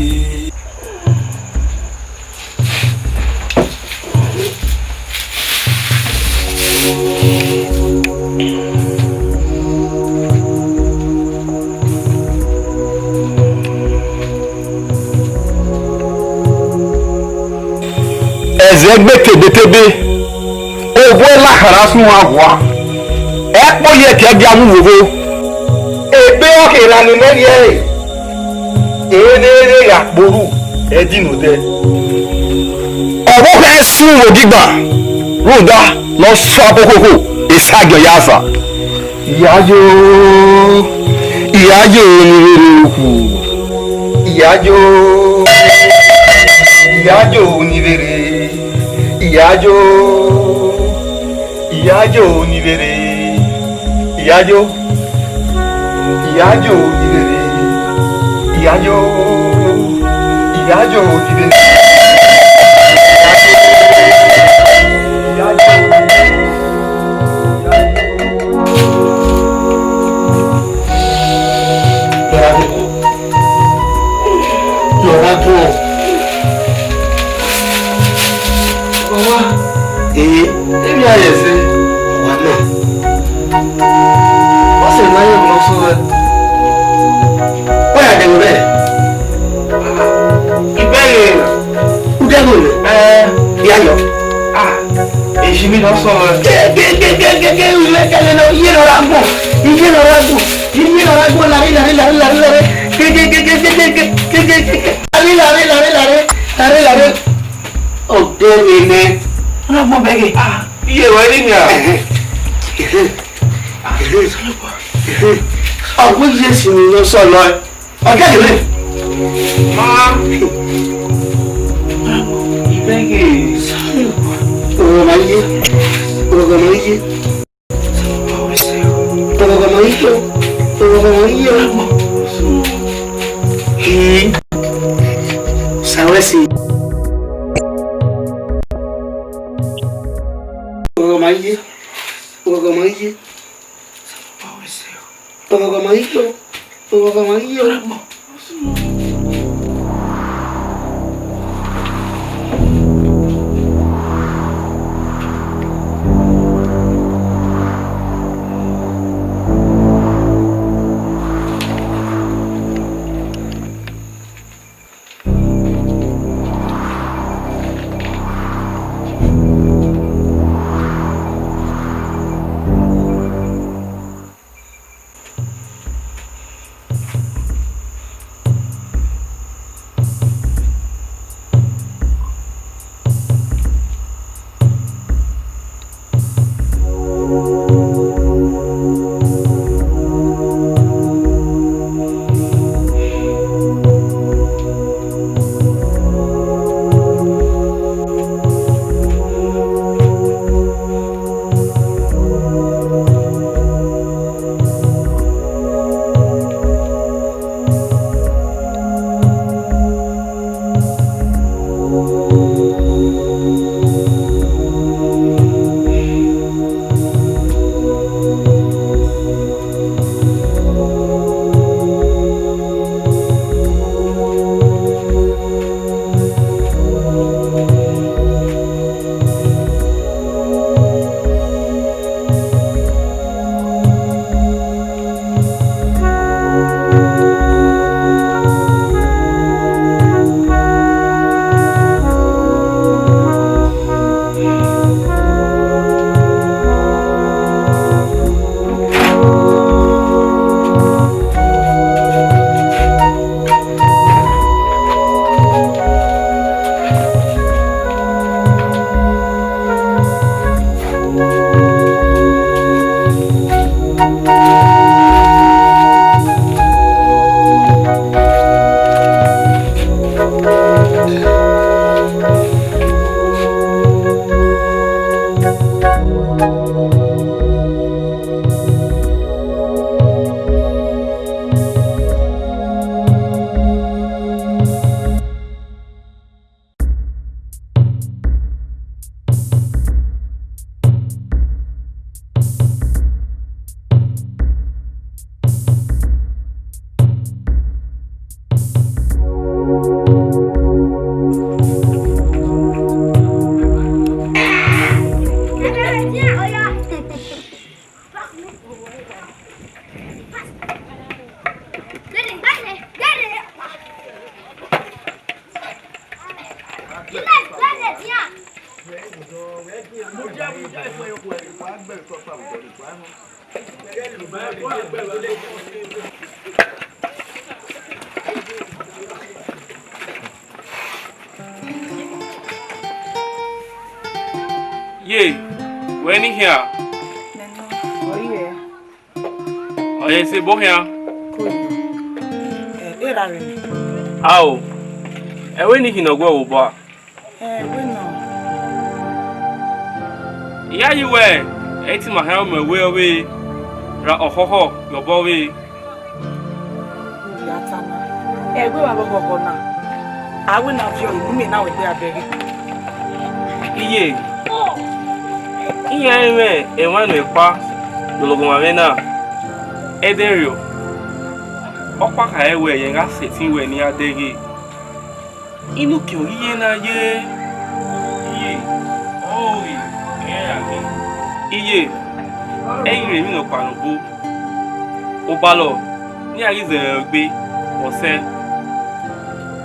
Ẹzẹ egbe tebetebe, ovbi ẹre lahara sun uwa hua, ẹkpo ye ẹki ẹgia mu vbovbo. Egbe ọkherha ne imẹ rhie ẹre, ere gha kpe orhu ẹdin ne odẹ. Ọvbokhan i sun vbe ogiban, rhunmwuda ne ọ sua okhokho, esagiẹn ya sa. Iyajo, Iyajo ni vberre ukhu. Iyajo, Iyajo ni vberre. Iyajo, Iyajo ni vberre. Iyajo, Iyajo ni vberre. Iyajo, Iyajo ni vberre. Iyajo. Lọ ra dun ọ. Baba. Ee. Emwi a ye ẹse. Wa na. Ọ sẹ ne a ye emwi ne ọ sẹ ruẹ. Wẹ ya dẹghe mwẹ? Ibẹghe. U dẹghe mwẹ? Ẹẹn. Ya yọ. Ah. Esi mi nọ sọ. Ke, ke, ke, ke, ke, ke, u lẹ kẹlẹ nọ, iye nọ ra gbọn, iye nọ ra gbọn, iye nọ ra gbọn, lare, lare, lare, lare, lare, ke, ke, ke, lare, lare, lare, lare, lare, lare. Ọdẹ vbe nẹ. Ọ na gbọn bẹghe. Ah, iye ruẹ ni nia. Ẹhẹn. Ẹhẹn. Ehe, ehe. Ọ wẹ Jesu ne ọ sọlọ ẹe. Ọ gẹgẹrẹ. Ma. Ibẹghe. Ọghọghọ ma ye. Ọghọghọ ma ye. Ọghọghọ ma ye. Ọghọghọ ma ye. Ee. Sawẹsi. Ọghọghọ ma ye. Ọghọghọ ma ye. Ọghọghọ ma ye o. Ọghọghọ ma ye o. Ye, wẹ ni khian? Mẹ nọ, ọ i re. Ọ ye sẹ ebo khian? Ko yi. Ẹ, erha rre nẹ. Ao, ẹ wẹ ni khin ne ọ gu ẹre vbe obọ a? Ẹ, wẹ nọ. I ya yi wẹ, ẹ i te ima khian ru mẹ wẹ ọ vbe ra ọkhọkhọ ye obọ vbe. Ya ta na. Ẹ wẹ vbe ọkhọkhọ na. A wẹ na viọ inu mẹ na wẹ gbe abẹghe. Iye, iran mwẹ emwa ne ọ kpa ne ọlọghọmwa mwẹ na, ẹdẹrriọ, ọkpa khare wẹ rẹn gha sẹtin wẹ ne iran dẹghe. Inu kian ọghe iye na ye? Iye, ọ ghi rẹn ya ghe. Iye, ẹ i ghi rẹn emwi nọkpa ne obo. Obalọ ne iran ghi zẹ rẹn egbe, ọ sẹ.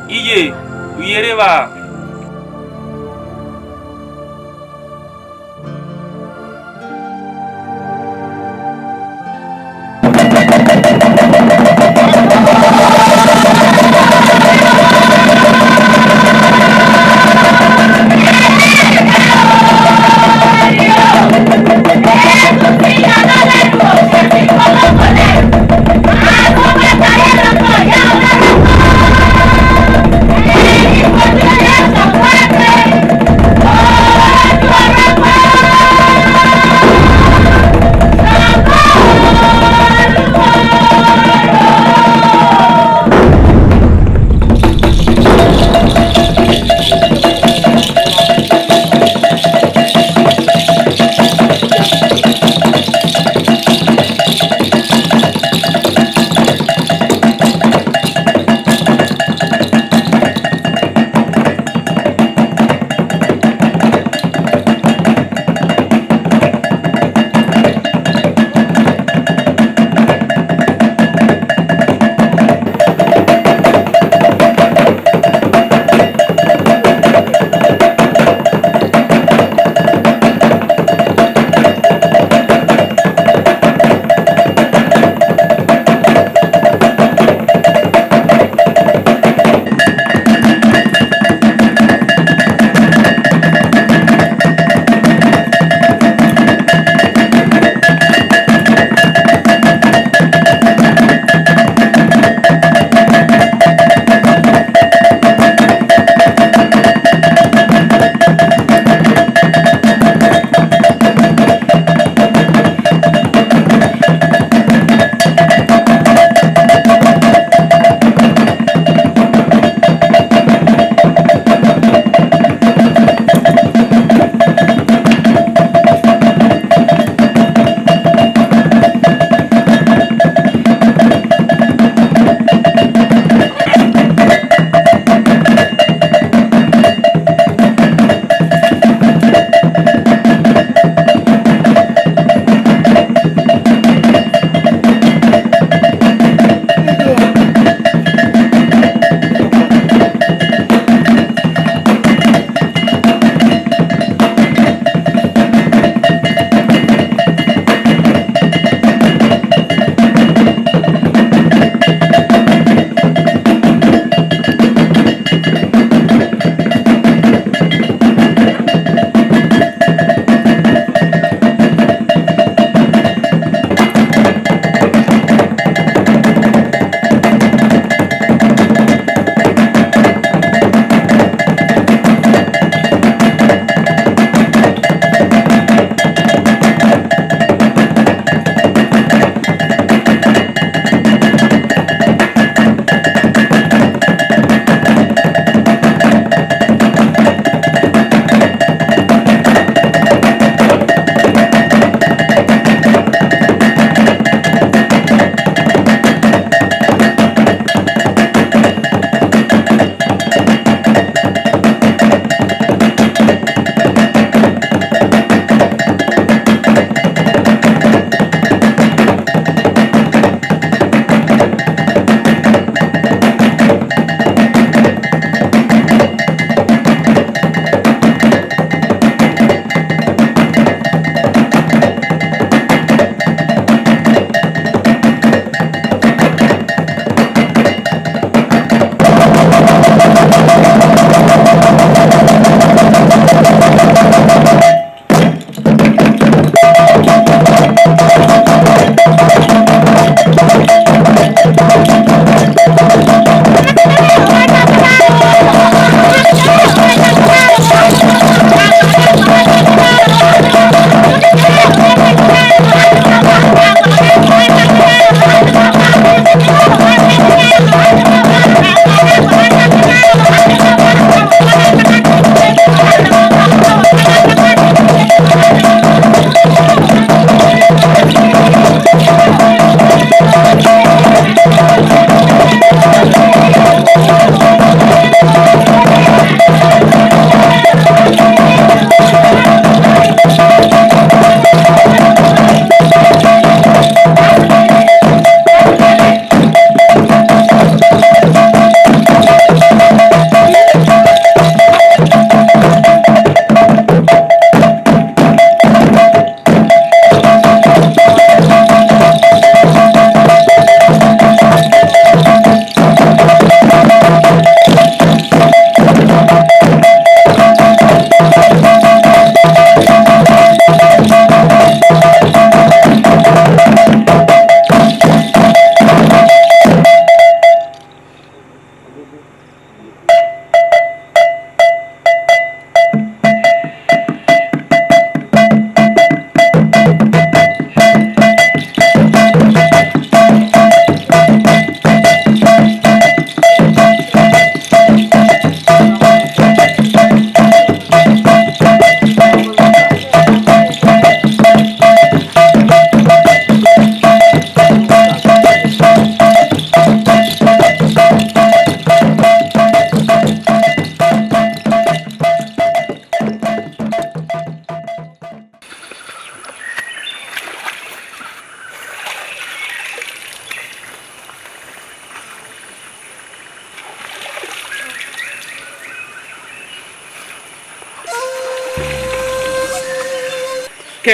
Iye, u ye rre evba?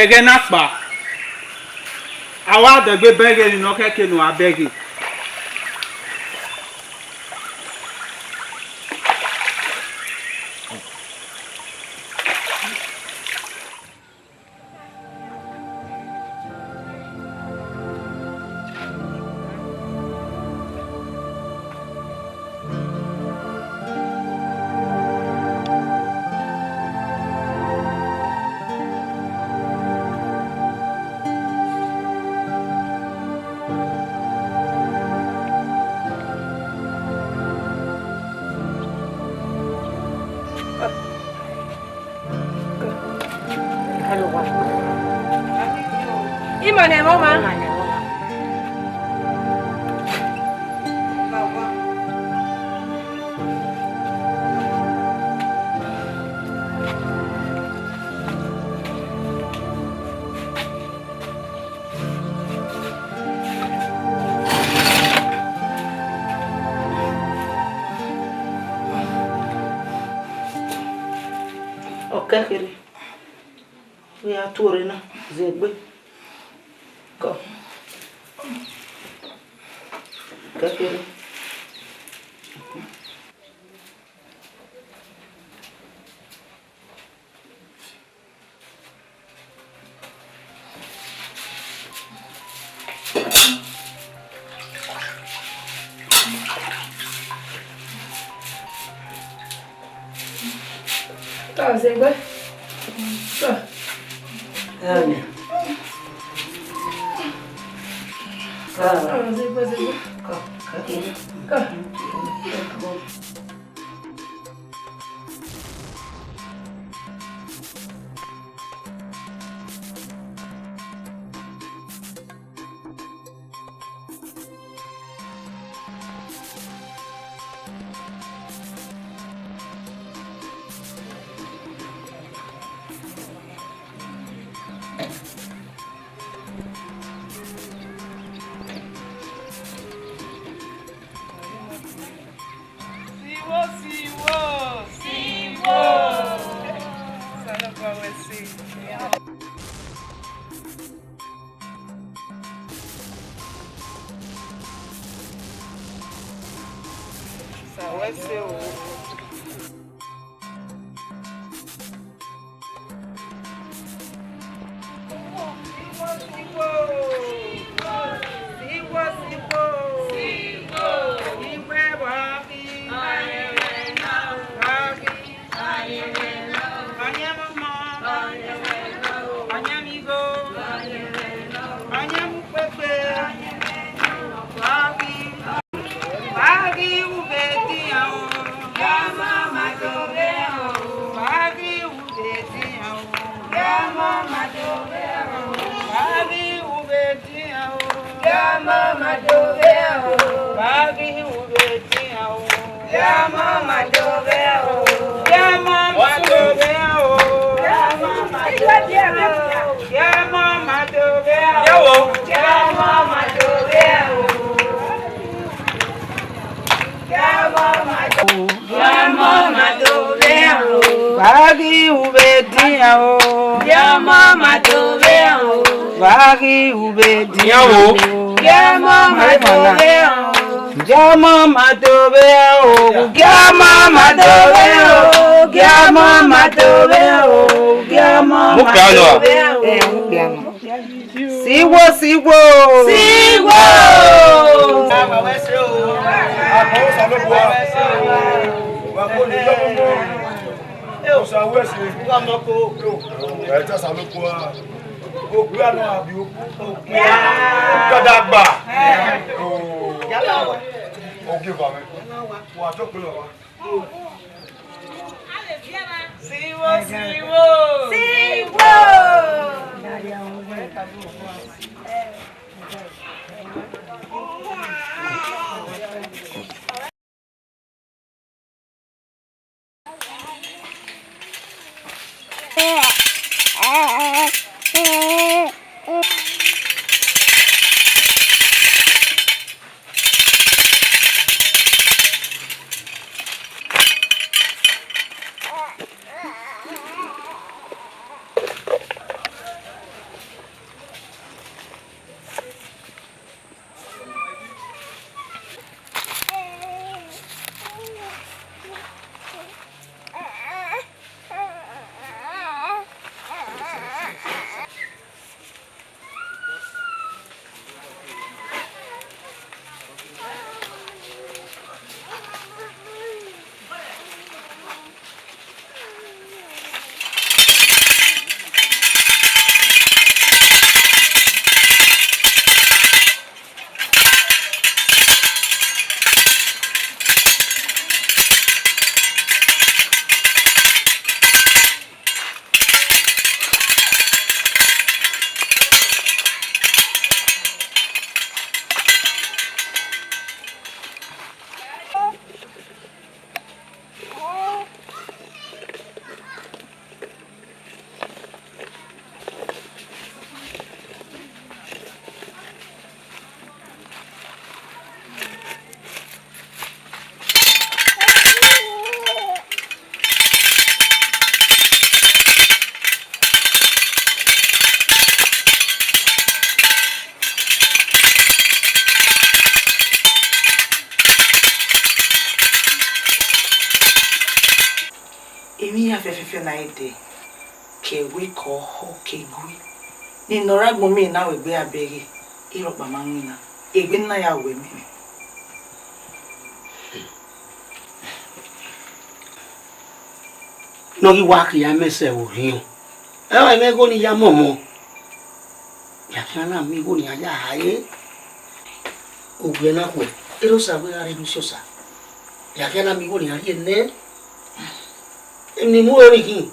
Ẹghẹ na kpa, a wa dẹgbe bẹghe emwi ne ọ khẹke ne uwa bẹghe. Ima ne ẹmwẹ ọmwa. Ọ kẹ kherhe, vbe a tuorre na, zẹ egbe. Kọ. Kẹ kherhe. Ka zẹ egbe. Ka. Ka. Ka zẹ egbe, zẹ egbe. Ka. Ka. Siwo, siwo, siwo. Osanobua wẹ ẹse. Osa wẹ ẹse o. Siwo, siwo. Siwo, siwo. Siwo. Iwẹ vbe ghi. Vbe ghi. Ọyẹnmwẹ ọmọ. Ọyẹnmwẹ igho. Ọyẹnmwẹ ukpegbe. Vbe ghi. Vbe ghi uvbe edian o. Vbe ọmọ ma do vbe o. Vbe ghi uvbe edian o. Vbe ọmọ ma do vbe o. Vbe ghi uvbe edian o. Vbe ọmọ ma do vbe o. Vbe ghi uvbe edian o. Vbe ọmọ ma do vbe o. Vbe ọmọ ma do vbe o. Vbe ọmọ ma do vbe o. Vbe ọmọ ma do vbe o. Vbe ọmọ ma do vbe o. Vbe ọmọ ma do vbe o. Vbe ghi uvbe edian o. Vbe ọmọ ma do vbe o. Vbe ghi uvbe edian o. Vbe ọmọ ma do vbe o. Vbe ọmọ ma do vbe o. Vbe ọmọ ma do vbe o. Vbe ọmọ ma do vbe o. Vbe ọmọ ma do vbe o. Siwo, siwo. Siwo. Àmọ́ wẹ́ ṣe o. Àmọ́ ó sọ ló bu wa. Wà kó lè yọ mú mú. Ó sọ wẹ́ ṣe. Wà mọ́ kó. Ẹ tẹ́ sá ló bu wa. Ó gbé àná àbí ó. Ó gbé àná. Dada gbà. Ó gé bàmí. Wà tó pé lọ wa. Siwo, siwo. Siwo. Fẹfẹfẹ na i dẹ, ke ẹwe ke ọhọ ke igue, ne nọ ra gbọn mẹ na wẹ egbe a bẹghe, irọkpa ma winna, egbe na ya wẹ mẹ. Ne ọ ghi wa khian mẹ sẹ vbe orhiọn, ẹ i mwẹ igho ne I ya mọmọ. Ya khian na miẹn igho ne iran ya hare. Owiẹ na khuẹ, erha Osa wẹ gha rre ne usi Osa. Ya khian na miẹn igho ne iran rhie nẹ. Emwi ne I mu ẹre ni khin.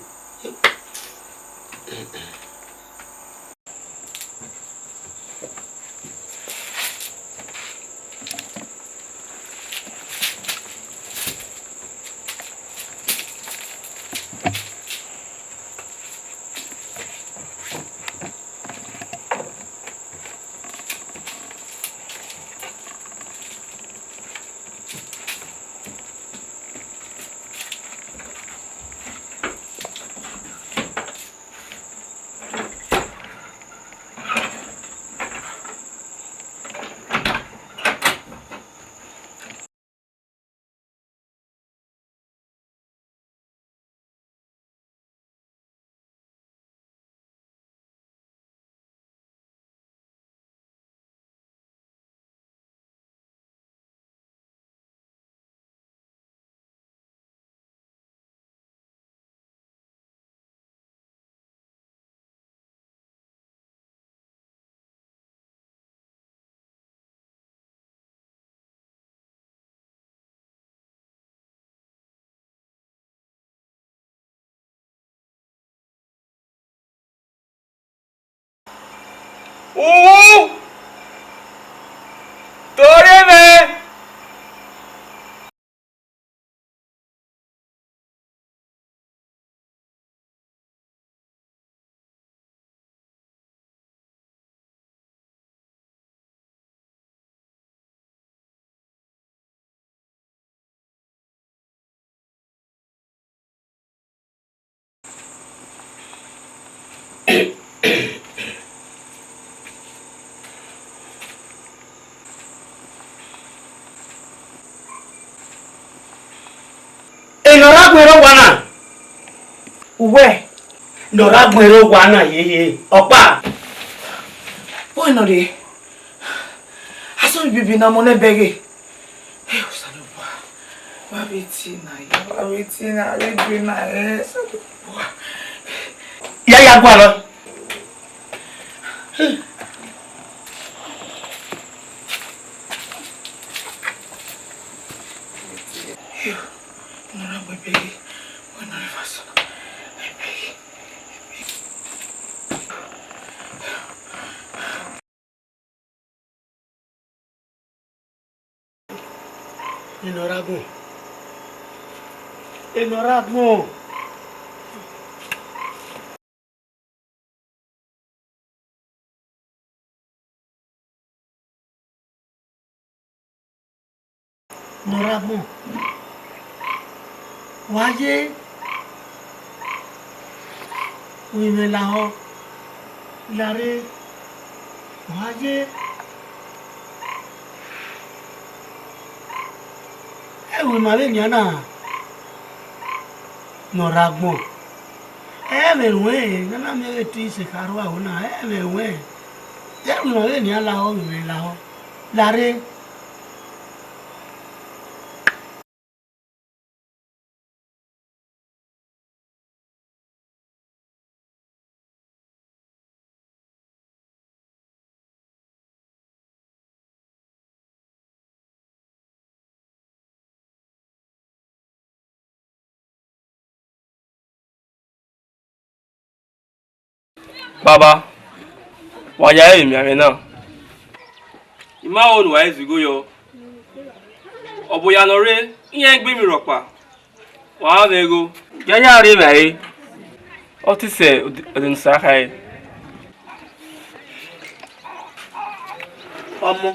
Uwu, torre mwẹ. Enọ ra gbe rre owa na. Uwẹ? Nọ ra gbe rre owa na yeye, ọkpa. Wẹ nọ rre. Asọn bibi na mọ nẹ bẹghe. Ẹ Osanobua, wa vbe tie na ya, wa vbe tie na, vbe gbe na, ẹ Osanobua. Ya ya gualọ. Enọ ra gbọn. Enọ ra gbọn. Nọ ra gbọn. Wa ye. Urinmwẹ lahọ. Larre. Wa ye. Ẹ i wẹ ima vbe nian na. Nọ ra gbọn. Ẹ i mwẹ ruẹn, ne a na miẹn vbe te ise kha rua ro na, ẹ i mwẹ ruẹn. Ẹ i wẹ ima vbe nian lahọ, urinmwẹ lahọ. Larre. Baba, wa ya ẹre miẹn mwẹ na. I ma ho ne uwa zẹ igho yọ. Ọ bu ya nọ rre, iran i gbe emwi rhọkpa. Wa mwẹ igho. Ya ya rre evbare, ọ te sẹ Ọdẹnusakhae. Ọmọ,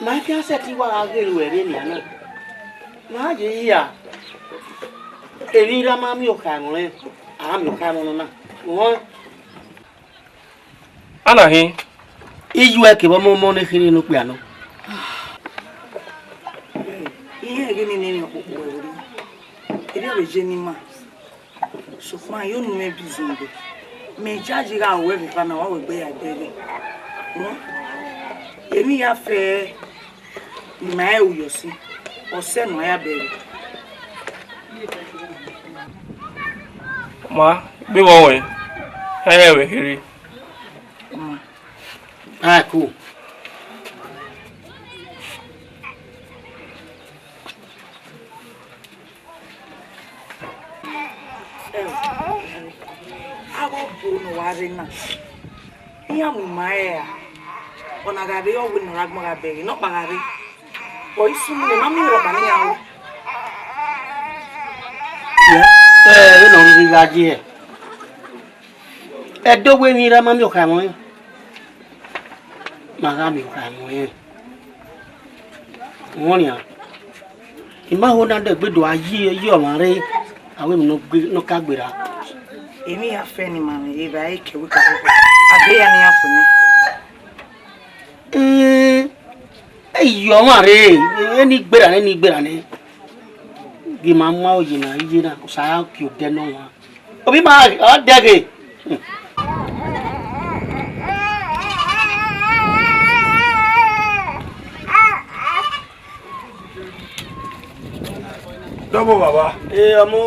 ma i khian sẹtin wa gha ghe ruẹ vbe nian na. Ma ye hia, emwi ra ma miẹn okhaemwọ rẹn, a miẹn okhaemwọ nọ na. Uhọn. A na hin. Iye uẹ kevbe ọmọ ọmọ ne kherhe ne okpia nọ. Iran ghi ni ne emwi ọkpokpo ẹre, erriọ vbe ye ne ima. Sokpan, I yo unu mwẹ bi zunbe. Mẹ jaji gha ru ẹvbo eva na, wa wẹ egbe ya gbe ẹre. Emwi ya fẹ ne ima rẹn ru yọ si, ọ sẹ ne a ya bẹghe. Ma, gbe vbọ wẹ, hẹrhẹ vbe kherhe. All right, cool. Avbe ọbo ne ọ wa rre na, iran mu ima ẹre ra? Ọna gha rre, ọ wẹ ne ọ ra agbọn gha bẹghe, nọkpa gha rre. Ọ i sunu ne ma miẹn rhọkpa ne iran ru. Ẹ, vbene ọ rhirhi gha ye hẹ? Ẹdẹ wẹ emwi ra ma miẹn okhaemwẹ ọnrẹn, ma gha miẹn okhaemwẹ ọnrẹn. Wẹ ọnrẹn, I ma ho na dẹgbe do a yi, yi ọmwa rre, avbe emwi ne ọ gbe, ne ọ ka gberra. Emwi ya fẹ ne ima mwẹ, evba ẹre ke wẹ ka fẹfẹ. A gbe ya ne iran fo nẹ. Ẹn, ẹ yi ọmwa rre, eni gberra nẹ, eni gberra nẹ. Gie ima mu aro ye na, iye na, Osa ra kie odẹ ne ọmwa. Ovbi ima, ọ dẹghe. Dọbọ baba. Ee, ọmọ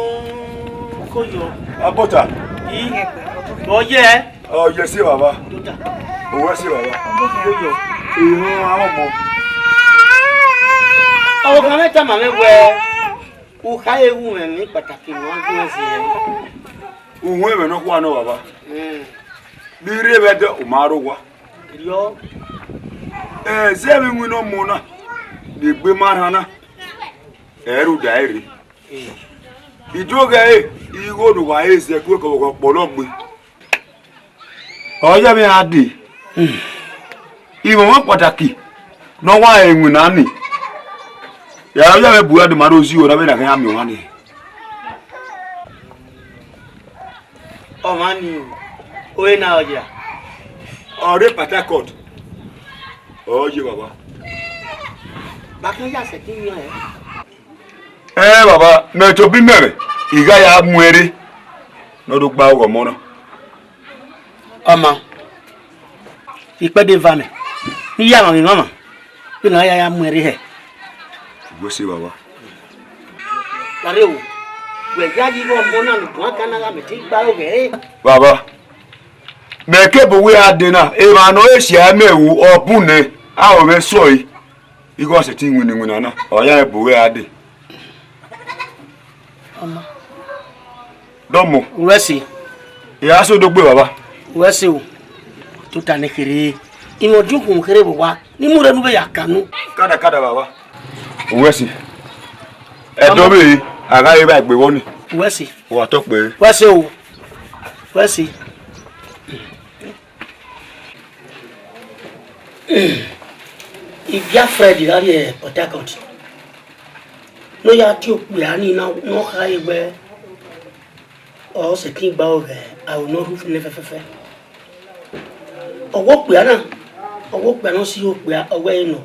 Koyo. Abọta. I, ọ yẹ. Ọ yẹ si baba. Tota. Owẹ si baba. Koyo. Ìran àwọn ọmọ. Ọmọ kan mẹ tama mwẹ wẹ, u khare ru mwẹ emwi kpataki ne a gu ẹn zẹ. Uhunmwu ẹmwẹ nọkhua nọ baba. Hmm. Vbe I rre vbe ẹdẹ, u ma rre owa. Yọ. Ẹ, zẹ vbe iwinna ọmọ na, ne egbe ma rhan na, ẹ i rre uda ẹre. I do ghẹ re, igho ne uwa he zẹ ku ekọvbọkọ kpọlọ gbe. Ọ yẹ vbe iran dee. Imwẹ ọmwa kpataki ne ọ wa rẹn iwinna nii. Ya, ọ yẹ vbe bu iran dee ma do zigho na vbene a khian miẹn ọmwa nii. Ọmwa nii, ore na ọ ya? Ọ rre Port Harcourt. Ọ ye baba. Ba khian ya sẹtin yan ẹre. Ẹn baba, mẹ tobọ imẹ mwẹ, I gha ya mu ẹn rre ne ọ do gba oghẹ ọmọ na. Ọma, ikpẹdẹ eva mẹ, ne I ya mwamwa emwamwa, vbene a ya ya mu ẹn rre hẹ. Wẹ se baba. Gharre o, wẹ ya yi igho ọmọ na ne ugbẹn akan na gha mẹ te gba oghẹ ẹre. Baba, mẹ ke bu wẹ a dee na, emwa ne ọ re sia mẹ ru, ọ bu nẹ, a ho mwẹ sọe. Igho ọ sẹtin winna iwinna na, ọ ya bu wẹ a dee. Ọma. Dọmọ. Uwẹ se. I ra so do gbe baba. Uwẹ se o. Tota ne kherhe. Imẹ ọdiọn ukhunmwu kherhe vbe owa, ne I mu rre ne u vbe ya kanu. Kada kada baba. Uwẹ se. Ẹdẹ ọvbehe, a gha re vbe egbe vbọ nii. Uwẹ se. Wa tọ kpẹre. Uwẹ se o. Uwẹ se. Ivia Fred gha rrie Port Harcourt, ne ọ ya tie okpia nii na, ne ọ khare wẹ ọ sẹtin gba oghẹ aro ne ọ rhu nẹ fẹfẹfẹ. Ọ wẹ okpia na, ọ wẹ okpia ne ọ si okpia, ọ wẹ ẹre nọ.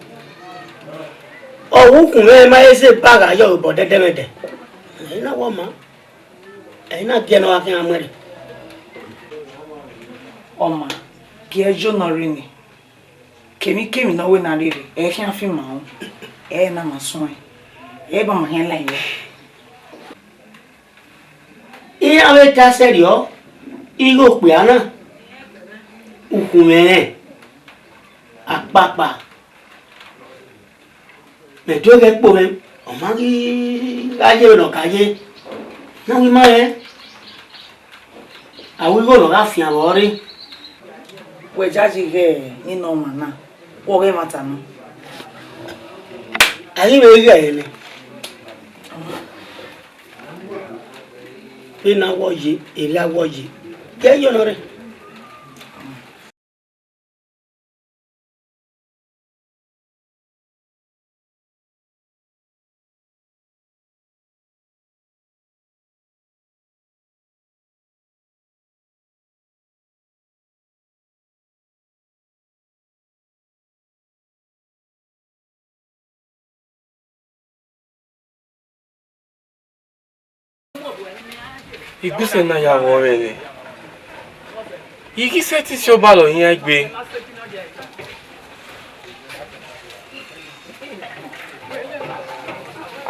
Ọ wẹ ukhunmwu mwẹ ma he zẹ ba gha ye obọ dẹdẹmwẹdẹ. Ẹre na wẹ ọma, ẹre na gie ne ọ gha khian mu ẹre. Ọma, gie yo nọ rre nii. Kemwikemwi ne ọ wẹ ne a rherhe, ẹ i khian fi ima ru, ẹ i na ma suẹn, ẹ i ba ma khian la iyẹn. Iran vbe ta sẹrriọ, igho okpia na, ukhunmwu ẹnrẹn, akpakpa, mẹ do ghẹ kpo mwẹ, ọ ma ghi gha ye vbene ọ ka ye, ne a wẹ ima rẹn. A wẹ igho ne ọ gha fian vbe ọre. Wẹ jaji ghẹ ne ọmwa na, wẹ ọghe ẹmwata nọ. A ghi vbe ghẹ ẹre nẹ. Vbene a wẹ ọ ye, erriọ a wẹ ọ ye. Gie yo nọ rre. Igbusẹ na ya vbe ọmwẹ nẹ, I ghi sẹtin si ọba lọ iran egbe.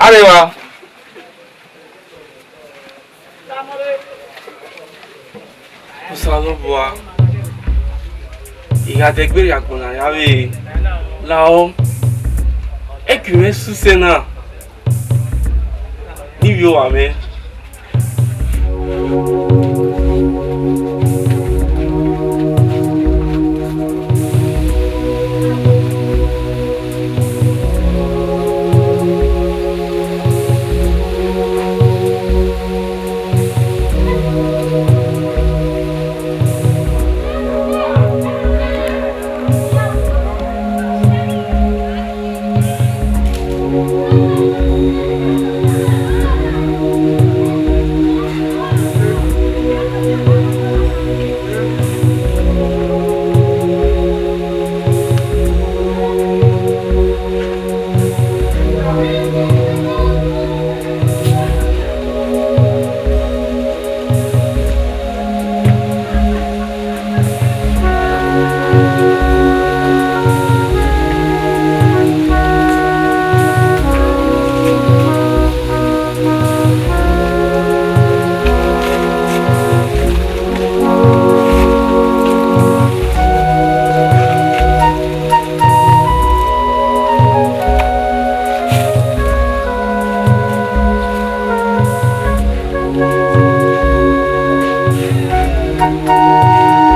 Areva. Osanobua, I gha dẹgbe rhie agbọn na ya vbe lahọ, ẹki mwẹ sẹ usẹ na ne I vbe owa mwẹ.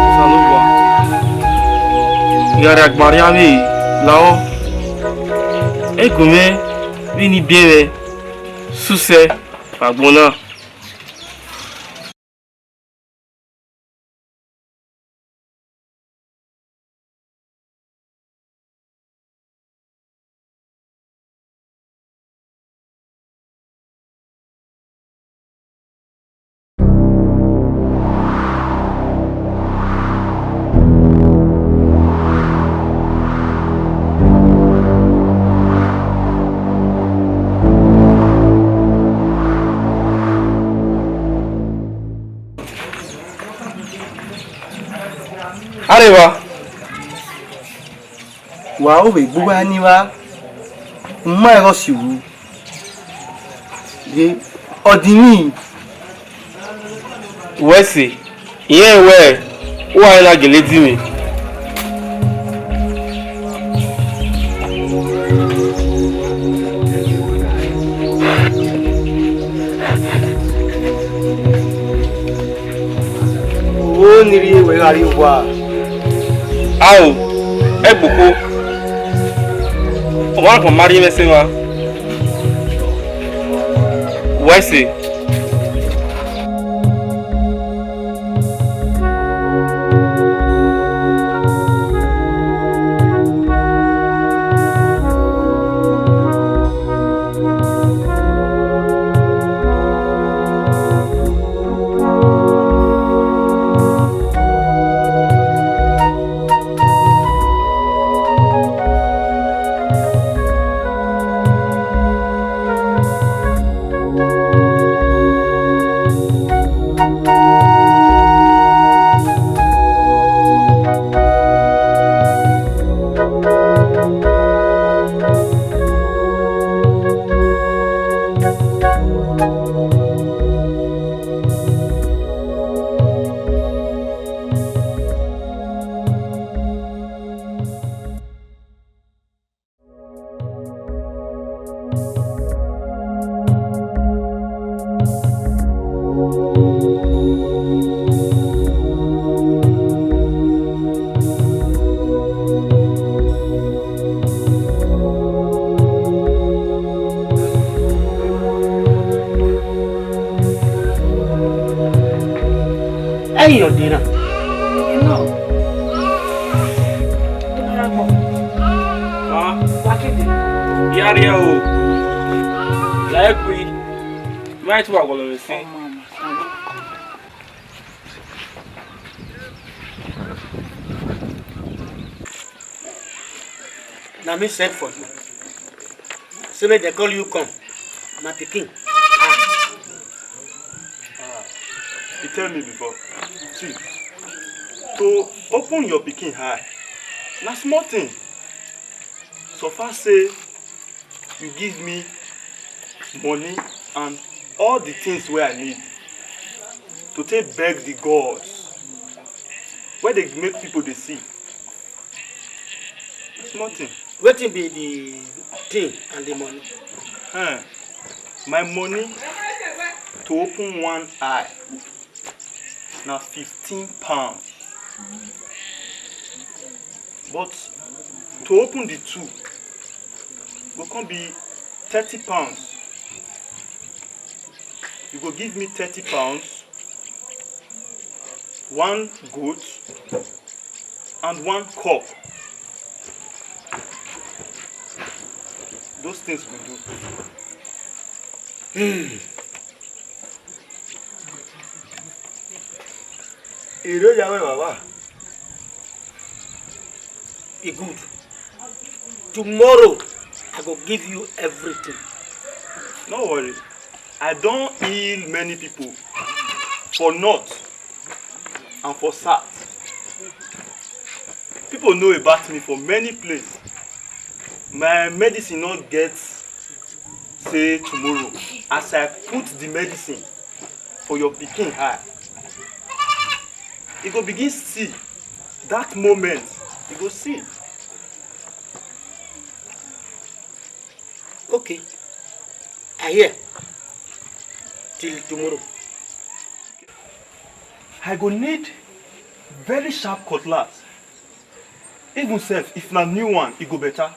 Osanobua, I gha rhie agbọn rhie avbe lahọ, ẹki mwẹ vbene I biẹ mwẹ sẹ usẹ vbe agbọn na. Areva. Wa ru vbe gbe uwa ni vba, u ma ẹghẹ ọ si ru. Ye, ọ dinmwi. Wẹ ẹse, irẹn wẹẹ, uwa i na gele dinmwi. Owo ni rhie wẹ gha rrie owa. Ao, ẹgbokho, ọmwa kan ma rhie mwẹ sẹ emwa. Wẹ ẹse. Ẹi re ọdẹ na. Ma, wa kete. Ya rrie o. La ẹkui. Ma i tu wa gualọ mwẹ sin. Na me send for you. Say make dem call you come, my pikin. Ah. Ah. Tell me before. See, to open your pikin eye, na small thing. So far say you give me money and all the things wey I need to take beg the gods wey dey make people dey see. Small thing. Wetin be the thing and the money? Hmm. My money to open one eye na fifteen pounds. But to open the two go come be thirty pounds. You go give me thirty pounds, one goat, and one cock. Those things will do. Hmm. Ero ya wẹ, baba. E good. Tomorrow, I go give you everything. No worry. I don heal many people for north and for south. People know about me for many places. My medicine no get say tomorrow. As I put the medicine for your pikin eye, e go begin see. That moment, e go see. Okay, I hear. Till tomorrow. I go need very sharp cutlass. Even sef, if na new one, e go better.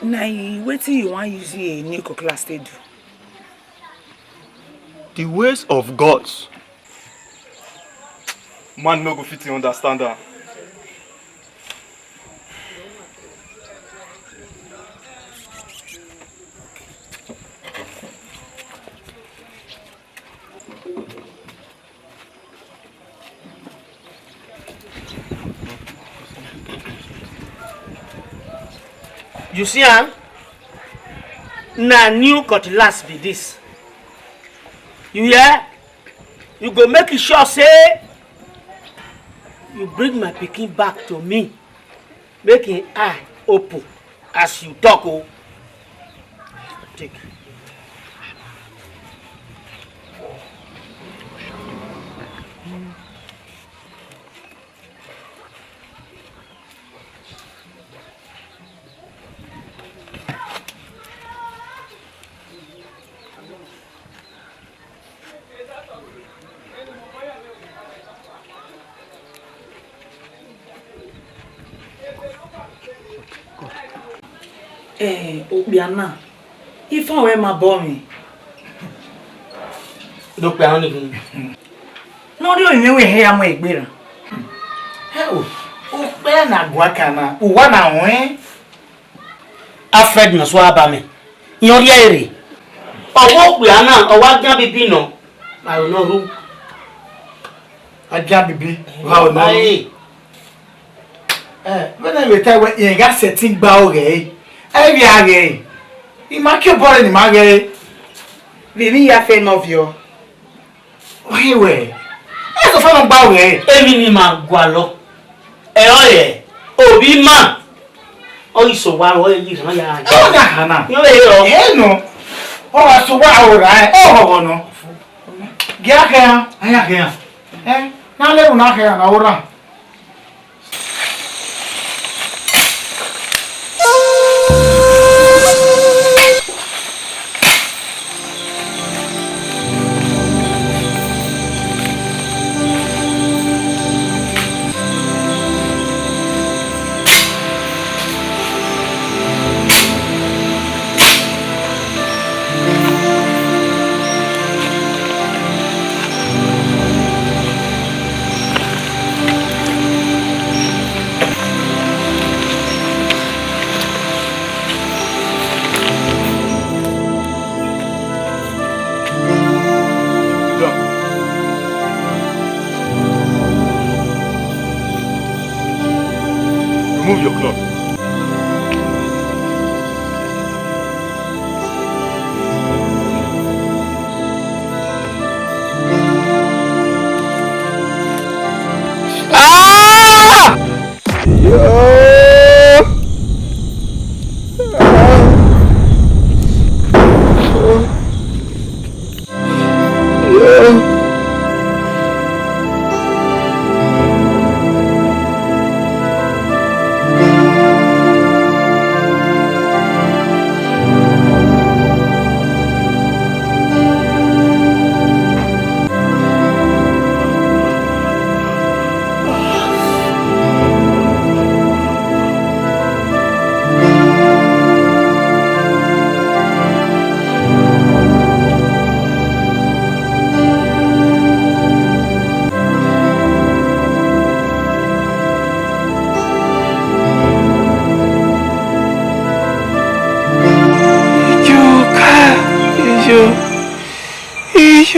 Na wetin you wan use a new cutlass take do? The ways of gods, man no go fit understand am. You see am? Na new cutlass be this. You hear? You go make sure say you bring my pikin back to me. Make him eye open as you talk o. Take. Eh, okpia na, ifa ruẹ ma bọ mwẹ. Do okpia na ni khin. Ne ọ rhie orinmwi ẹvbo ẹre ya mu egbe ra. Hẹ o, ukpẹ na gua kan na, uwa na ruẹn. Alfred nọ sua ba mẹ, iran rhie ẹre. Ọ wa okpia na, ọ wa gian bibi nọ, ma ro nọ ru. A gian bibi, wa ro nọ ru. Aye. Eh, vbene I vbe ta wẹ, irẹn gha sẹtin gba ọghẹ ẹre, ẹ i vbe a ghẹ ẹre. I ma ke obọ ẹre ne I ma ghẹ ẹre. Vbe emwi ya fẹ ne ọ viọ? Ọ he wẹ, ẹ sẹ ọfẹ ne ọ gba ọghẹ ẹre. Emwi ne ima gualọ, ẹ ọrọre, ovbi ima, ọ ghi sẹ owa ro, ọ ghi rhan ya. Ẹ ọ ya hana. Yọ vbe rọ. Ẹ nọ, ọ gha sẹ owa ro ra, ọ họghọ nọ. Gie a khẹ iran, a ya khẹ iran. Ẹ, ne a levbu na khẹ iran na, ọ rran. Remove your cloth.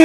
Ah!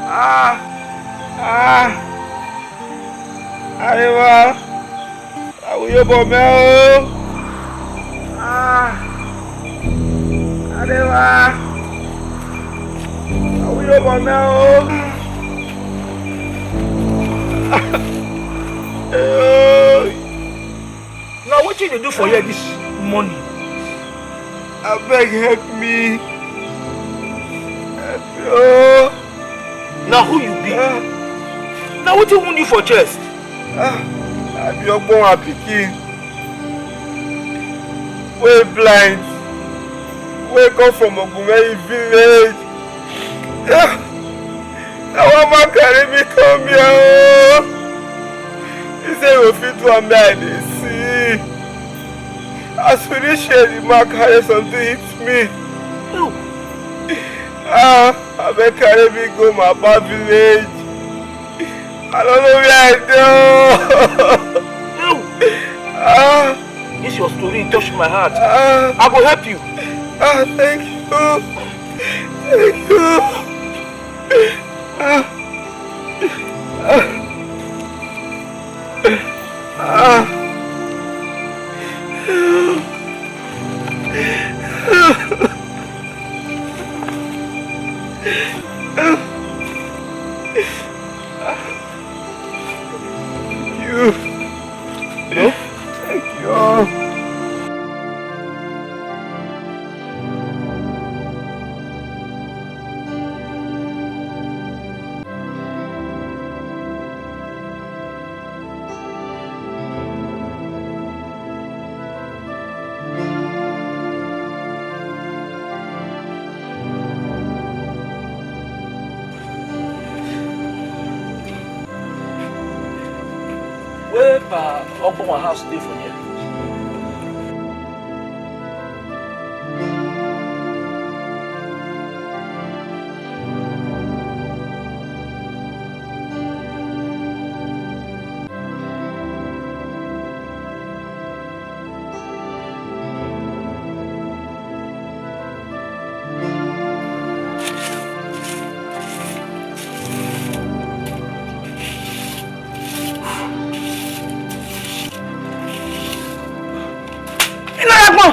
Ah! Ah! Areva! Awuyobọ mẹ o! Ah! Areva! Awuyobọ mẹ o! Now wetin you dey do for here this morning? Abeg help me. Help me o. Na who you be? Ah. Na wetin wound you for chest? Ah, I be Ogbonwa pikin wey blind, wey come from Ogunmẹri village. Ah, na one man carry me come here o. He say he go fit do am, me I dey see. As we reach here, the man carry something hit me. Oh. Ah, abeg carry me go my papa village. I don't know where I dey. Oh. Ah. This your story touch my heart. Ah. I go help you. Ah, thank you. Thank you. Ah. Ah. Ah. Thank you. Hello? Thank you. Where pa Ogbonwa house dey for here? Inoragbọn!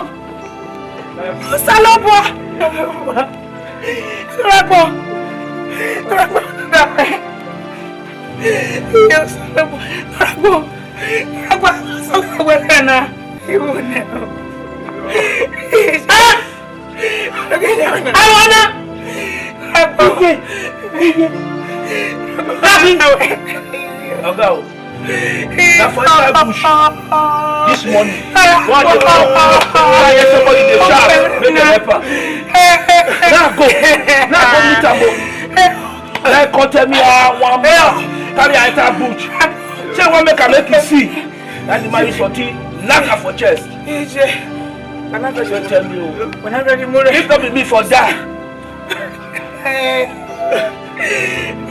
Osanobua! Inoragbọn! Inoragbọn! Osanobua! Inoragbọn! Inoragbọn! Osanobua! Ah! Arona! Iye! Iye! Abi! Oga o. Na for inside bush this morning. One dey talk. I hear somebody dey shout. Make dem help am. Na go. Na go meet am o. Na come tell me how one man carry am enter bush. Say wan make am make e see. Na the man use something knack am for chest. Ije. When I tell you, when I ready, more. If not be me for that.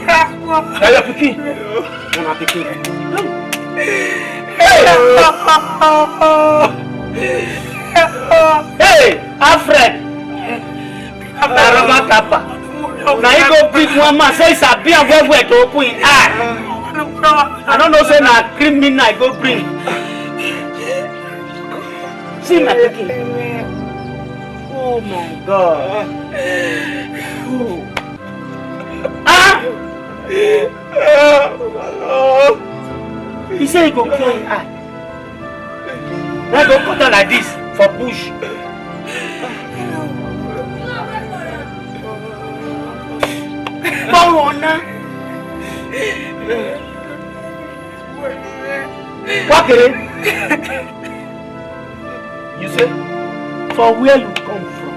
Na your pikin. Na my pikin. Hey! Hey, Alfred! Aroma Tapa. Na he go bring one man say he sabi am well well to open him eye. I no know say na criminal he go bring. See my pikin. Oh my God. Oh. Ah! He say he go cure him eye. Why go cut am like this for bush? Kpọnmwẹ ọna. Wa kere. You say, for where you come from?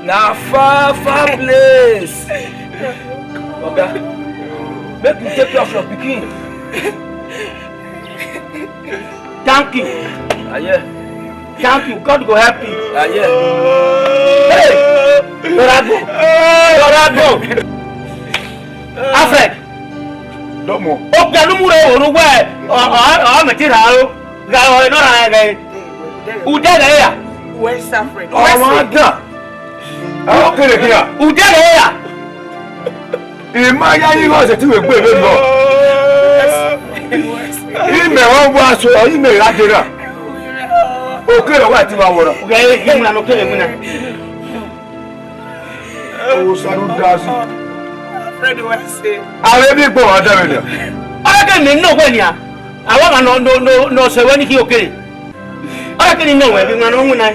Na far, far place. Oga, make you take care of your pikin. Thank you. Aye. Thank you. God go help you. Aye. Hey! Brother go. Brother go. Alfred. Dọmọ. Okpia ne u mu rre vbe orhu wẹ, ọ, ọ, ọ mẹ te rha aro. Gha ro ẹre nọ ra ẹghẹ. Udẹ ghẹ ya. Where's Alfred? Ọmwa dan. Ẹ ọ kere khian. Udẹ ghẹ ya. I ma ya yi igho sẹtin vbe gbe vbe nọ. Imẹ wa wa so, imẹ gha dee na. Okere wa ti wa wọ na. Ghẹ, ghẹ, imẹ na okere imẹ na. Osa ru da si. Alfred wa se. Avbe bi gbọ wa da vbe nia. Ọrẹkẹ ne nọ wẹ nia. Awa ma nọ, nọ, nọ, nọ sẹ wẹ ni khin okere. Ọrẹkẹ ne nọ wẹ, bi ma nọ winna.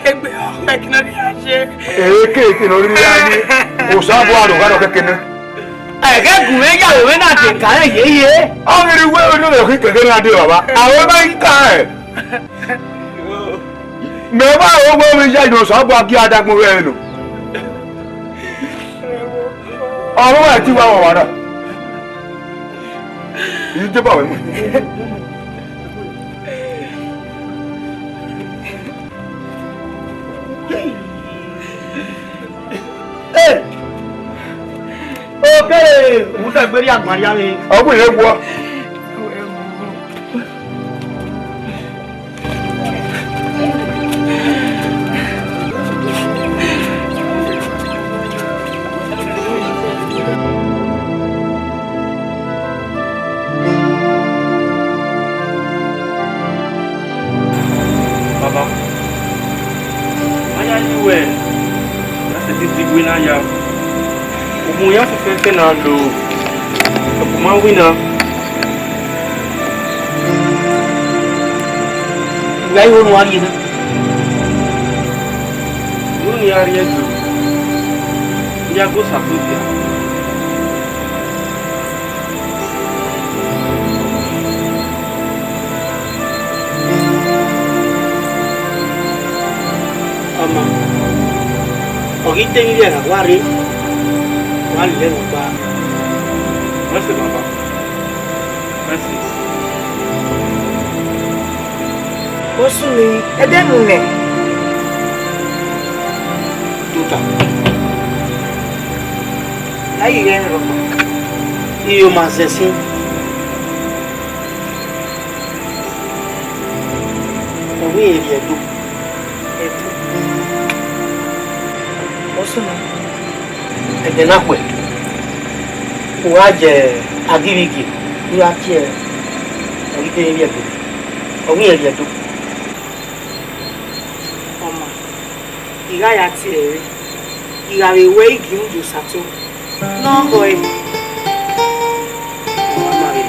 Egbe ọmọ ẹkẹ nọ ni a ye. Eke eke nọ ni a ye. Osa bu aro gha rọ kẹkẹ nẹ. Ẹghẹ gun mwẹ ya vbe na de ka ye ye. Ọ ghi rre wẹ ne ọ khin kẹkẹ na de baba. Aro ma i ka ẹ. Mẹ wa ro wẹ vbe ya ye Osa bu a gi adagbọn vbe ẹre nọ. Ọmọ wa ti wa wa wa na. Ije ba wẹ mu. Hey! Okere, u ta gberi agban ya vbe. Ọ bu ye guọ. Baba, a ya yi wẹ, a sẹtin zigbe ne a ya. Ugbẹn ya fẹfẹfẹ na lo, ọ ma winna. Wẹ igho ne uwa rhie na. Igho ne iran rhie do, iran gu Osato dia. Ọma, ọ ghi te emwi rhie gha wa rre, wa lele ẹmwẹ ọkpa. Wẹ sẹ, baba. Mercy. Osunmi, ẹdẹ mu nẹ. Tota. La yi ghẹ rrọọ. Iyo ma zẹ sin. Ọ wẹ rhie do. Ẹdẹ na khuẹ, u gha ye agirigiri, u gha tie ọghe idẹnrẹn rhie do, ọ wẹ irẹn rhie do. Ọma, I gha ya tie ẹre, I gha vbe wẹ I gie unu ye Osato, ne ọ họe. Ọma vbe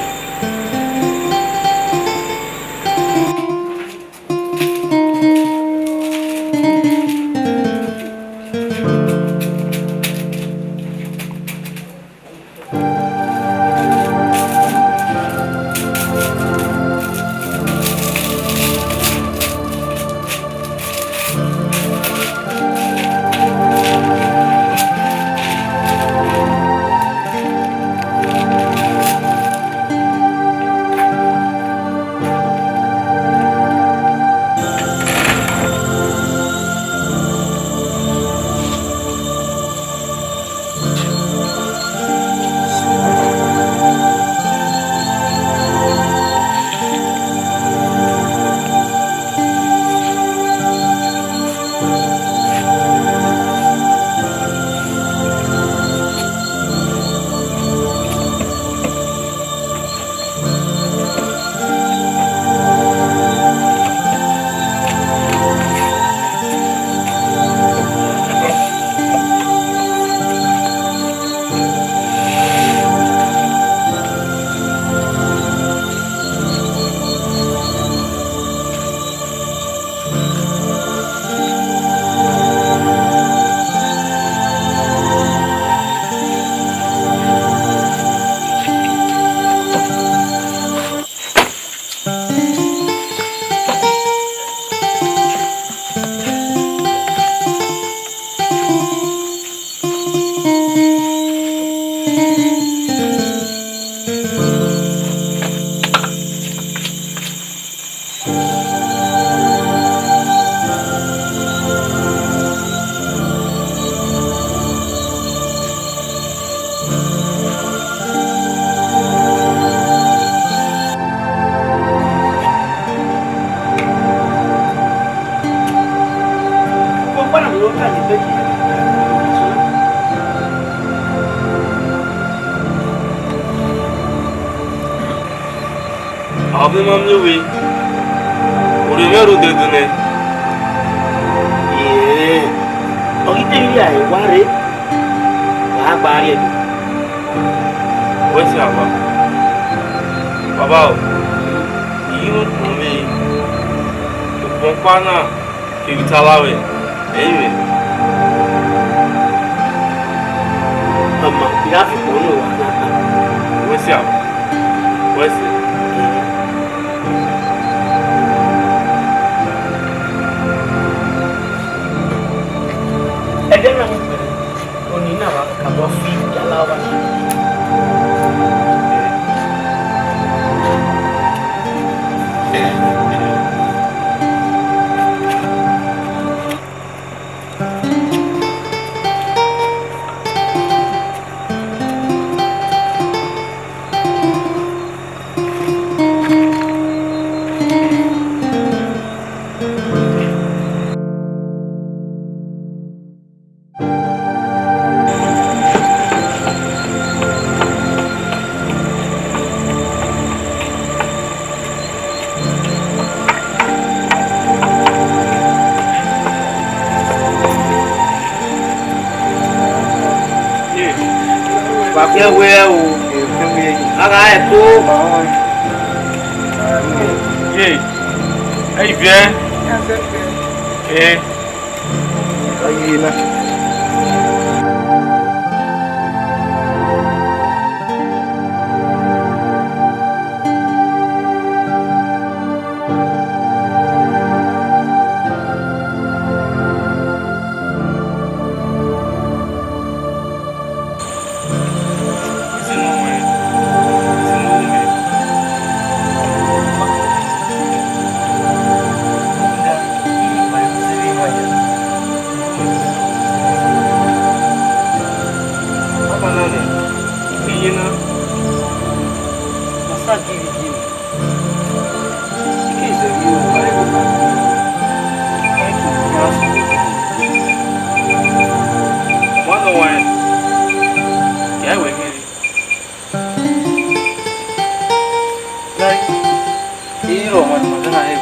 Avbe ma miẹn uwẹ, orhiọn mwẹ rre odẹ do nẹ. Yẹẹ, ọ ghi te rhie ẹre wa rre, wa gba rrie ẹdẹ. Wẹ sẹ aba. Baba o, I ghi rẹn ukpọn vbe ukpọn ọkpa na. Kevbe I tama ruẹ, ẹ i mwẹ. Ọ ma, I gha fi ukpọn nuẹn wa na ta. Wẹ sẹ aba, wẹ sẹ. Ẹdẹ na ni kpẹrẹ, oni na wa kakabọ fi yala ọba na. Wa khian wẹ o, a gha ẹko. Ye, ẹ i viẹ. Ee. Aye na. Ọmwa nọ wan, ya wẹ ghe. Like, I rọ ọmwa ne ima gha hẹ.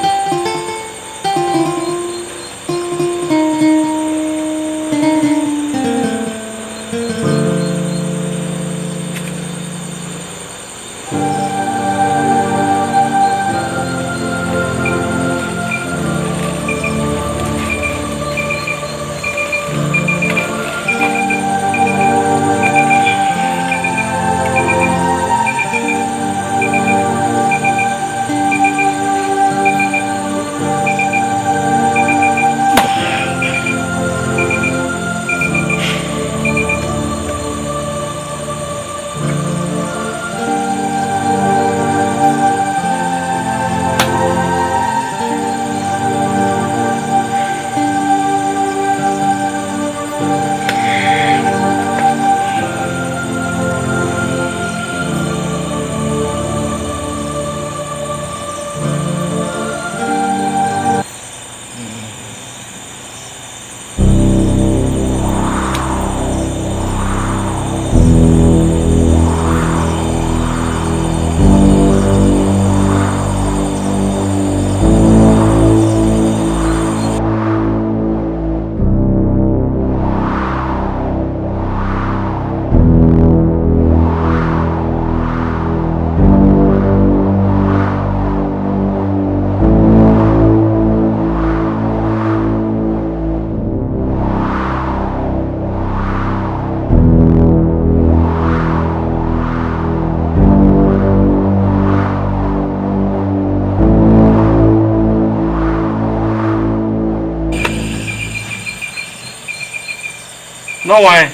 Nọ wan?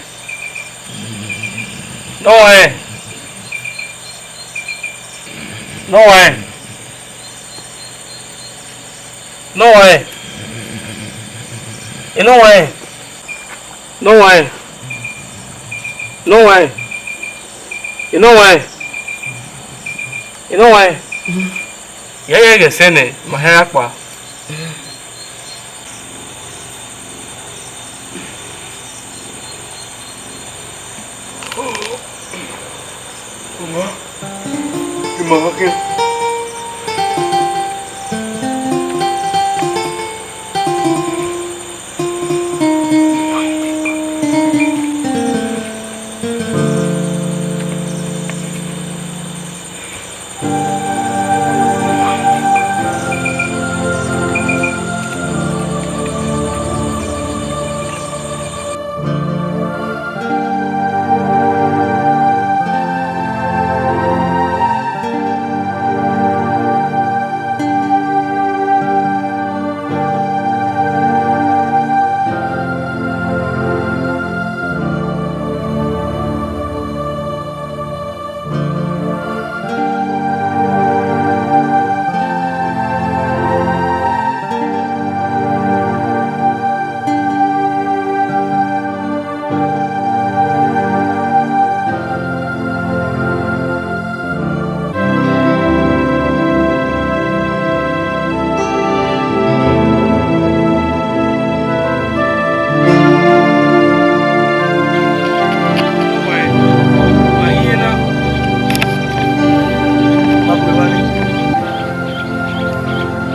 Nọ wan? Nọ wan? Nọ wan? Nọ wan? Nọ wan? Nọ wan? Nọ wan? Nọ wan? Yẹ, yẹ ghẹ sẹ nẹ, ma hẹ ra kpa. Ima gha khian.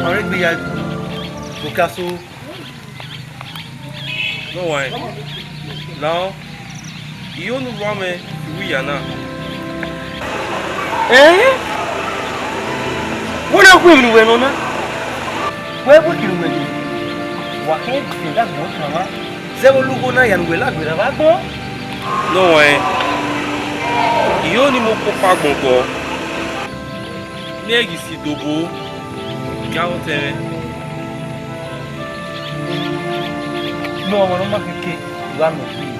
Ọre egbe ya, Okaso. Nọ wan, now, I ho ne u rua mwẹ vbe uwu iya na. Ẹn? Wẹ na gu emwi ne uwẹ nọ na? Wẹ bu kiri uwẹ ni, wa kẹ ẹdẹ agbọn kan mwa, zẹ vbe olugho na ya ne uwẹ lagbe ra vbe agbọn? Nọ wan, I ho ne I mu okpokpa agbọn obọ. Ne ẹ ghi si dobo, ya otọ ẹmwẹ. Ne ọmwa ne ọ ma keke gha nọ kpii,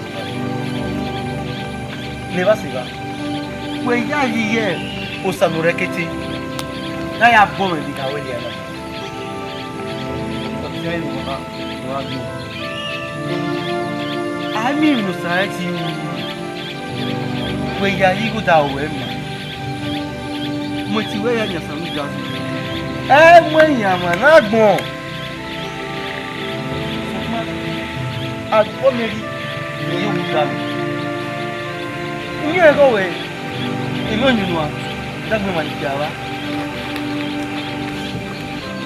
ne evba sẹ evba, wẹ ya ghi ye osa ne u rẹkete, ne a ya bọ mwẹ vbe igho wẹ lele na. Ọtẹn ne ọ na, ọ na gbe. A miẹn emwi ne Osa ẹtin ru, wẹ ya ye igho da ruẹ ma. Mu ẹtin wẹ ya yan Osa ne u ga. Ẹ mu ẹyan mwa ne agbọn. Sokpan, agbọn mẹ ghi ye owu ga mẹ. Uyẹn ẹghẹ wẹ, emwi ọyunnuan, dagbe emwa ni gia vba.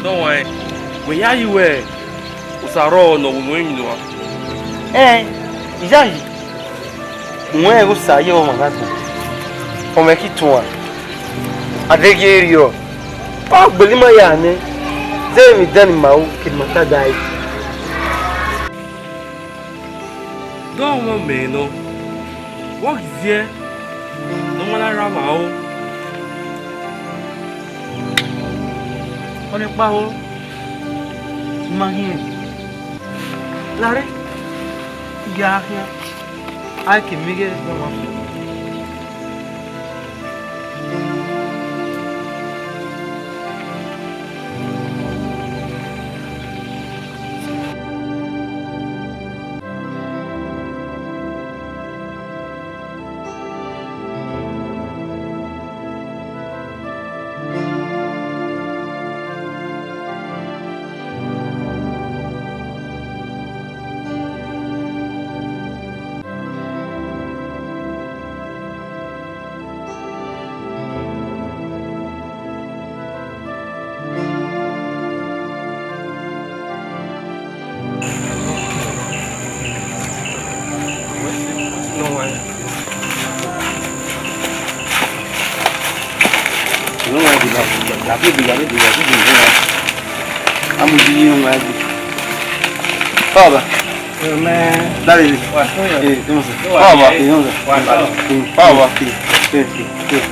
Dọnwẹn, wẹ ya yi wẹ, Osa rrọọ ne ọ wu emwi nua. Ẹn, iyayi, uwẹ ẹghẹ Osa ye ọmwa na gbọn, ọ mwẹ ke tuan, a deghẹ erriọ, ọ gbele ima ya nẹ, zẹ emwi dan ne ima ru, ke ne ima ta da ẹe. Dọnwẹn mẹ nọ, vbọ ghi ziẹ ne ọ ma na rre amwa ro? Ọnii ọkpa ho, I ma hiẹn. Larre, I gha khian, a i ke miẹn ighẹ ọmwa fo. Baba. Amen. Dale. Wa, eh, tenemos. Wa, Baba. Eh, tenemos. Wa, Baba. Eh, eh, eh, eh.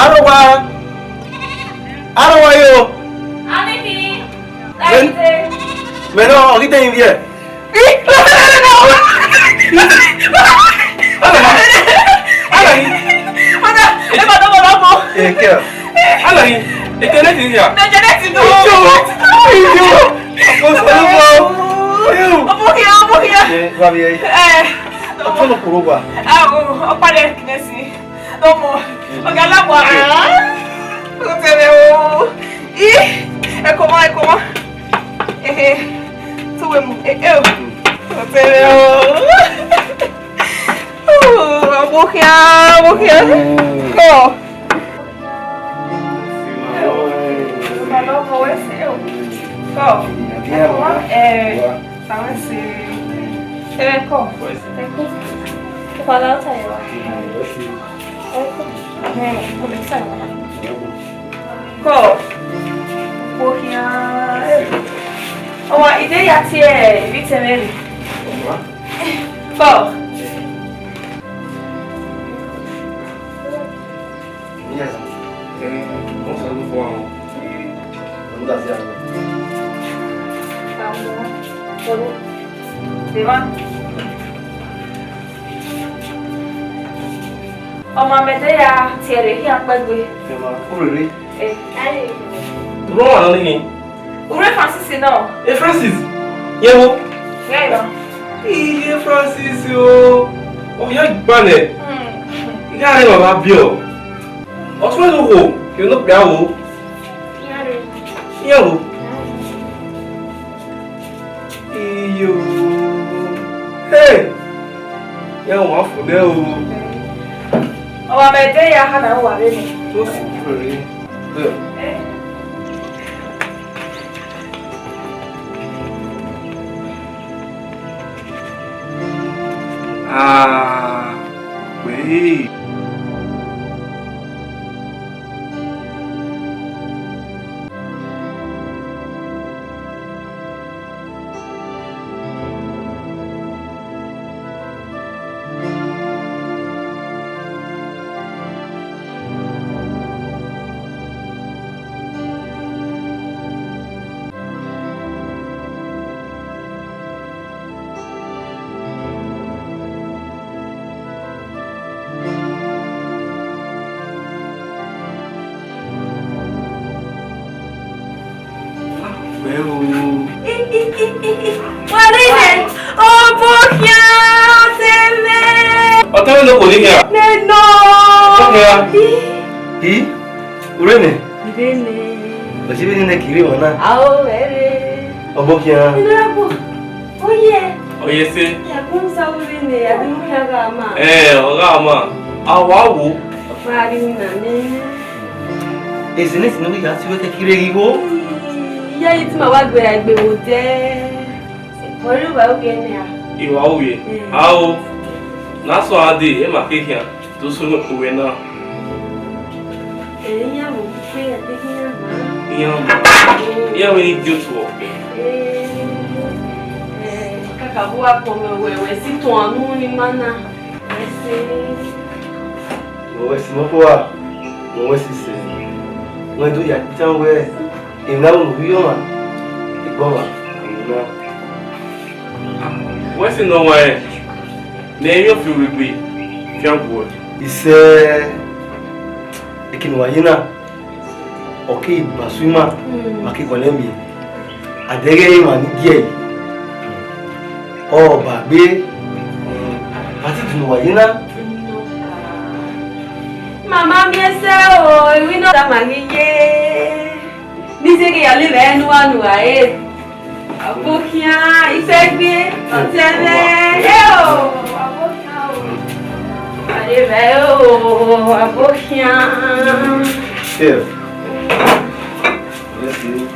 Arọgha, arọgha yo. Amiki, mẹ, mẹ nọ, ọ ghi dẹ ivbiẹ. Alahi, alahi. Mother, ẹ ma dọbọ lọmọ. Eke. Alahi, eke ne ti ya. Eke ne ti do. Ijo, ijo. Ọmọ hia, ọmọ hia. Ẹ, wa bi ẹ. Ẹ. Ọtọ no kuro wa. Ah, oh, ọkpa de kinesi. Ọmọ, ọga lagua. Otẹn mwẹ o. I, ẹkọmọ, ẹkọmọ. Ehe. Tuwe mu. E, e o. Otẹn mwẹ o. Oh, ọmọ hia, ọmọ hia. Kọ. Kọ. Ẹ, kọ. Ẹ, kọ. Ẹ, kọ. Kọ. Kọ. Ọmọ, I de ya tie ivbi tẹn mwẹ rre. Kọ. Ọmọ, mẹ de ya tie ẹre hia kpẹgbe. Emma, u rere? Eh. Rọ ọmwa nọ nii. U rre Francis nọ? E Francis? Yẹ vbo? Yẹ vbo? Iye Francis o. Ọ ya gbanẹ. Hmm. I gha rẹn ọmwa biẹ. Ọ tue ne u ho, ke ne okpia ho. Iran vbo? Iyo. Hey! Iran wa fo nẹ o. Ọ wa mẹ de ya ha na wa vbe nẹ. Tó sì kúrò rẹ. Ah, wẹẹ. Wẹ o. Wa nene, ọbokhian, ọtẹn mwẹ. Ọtẹn mwẹ ne okhuo ni khian. Nene. Ọbokhian. I, u rre nẹ? I rre nẹ. Ọ si vbe nene kiri emwa na? A o, ẹ rre. Ọbokhian. Inu ra bu. Oye. Oye sẹ. Ya gun sa vbe nẹ, ya gun khian gha ma. Ẹ, ọ gha ma. A wa wo. Ọkpa ghi winna nẹ. Esi ne esi ne u ya si wẹ kẹkẹ i re ghi gho. Iyayi te ima wa gbe ra egbe vbe odẹ. Wẹ rri uwa ovbi ẹre nian? Uwa ovbi ẹre? Mm. Ao, ne a sẹ ọre dee, emwa ke khian, do sunu owẹ na. Ẹ, iran vbe ukpe, a te ghi iran ma. Iran ma. Mm. Iran vbe ni gie otuọ. Ẹ, ẹ, kakabọ uwa kpọnmwẹ wẹ, wẹ si tuan nu ni ma na. Wẹ si mẹ ọkpa, wẹ wẹ sisẹ, wẹ do ya itan wẹ, emwi na vbe unu vbe ọmwa, egbe ọmwa, emwi na. Wẹ si nọ wa rẹn, ne emwi ọfiorhegbe fian guẹ. Isẹ, eke ne uwa ye na, ọ ke ba su ima, ma ke gualọ miẹn. A dẹghe emwa ni gie ẹre, ọ ba gbe, a ti dunu uwa ye na. Mama miẹn sẹ o, emwi nọ tama ghi ye. Ne I zẹghe ya lele ẹre ne uwa nu uwa re. Abokhian, isẹgbe, ọtẹn mwẹ, ẹ o, abokhian o. Are vbe o, abokhian. Here. Let's see.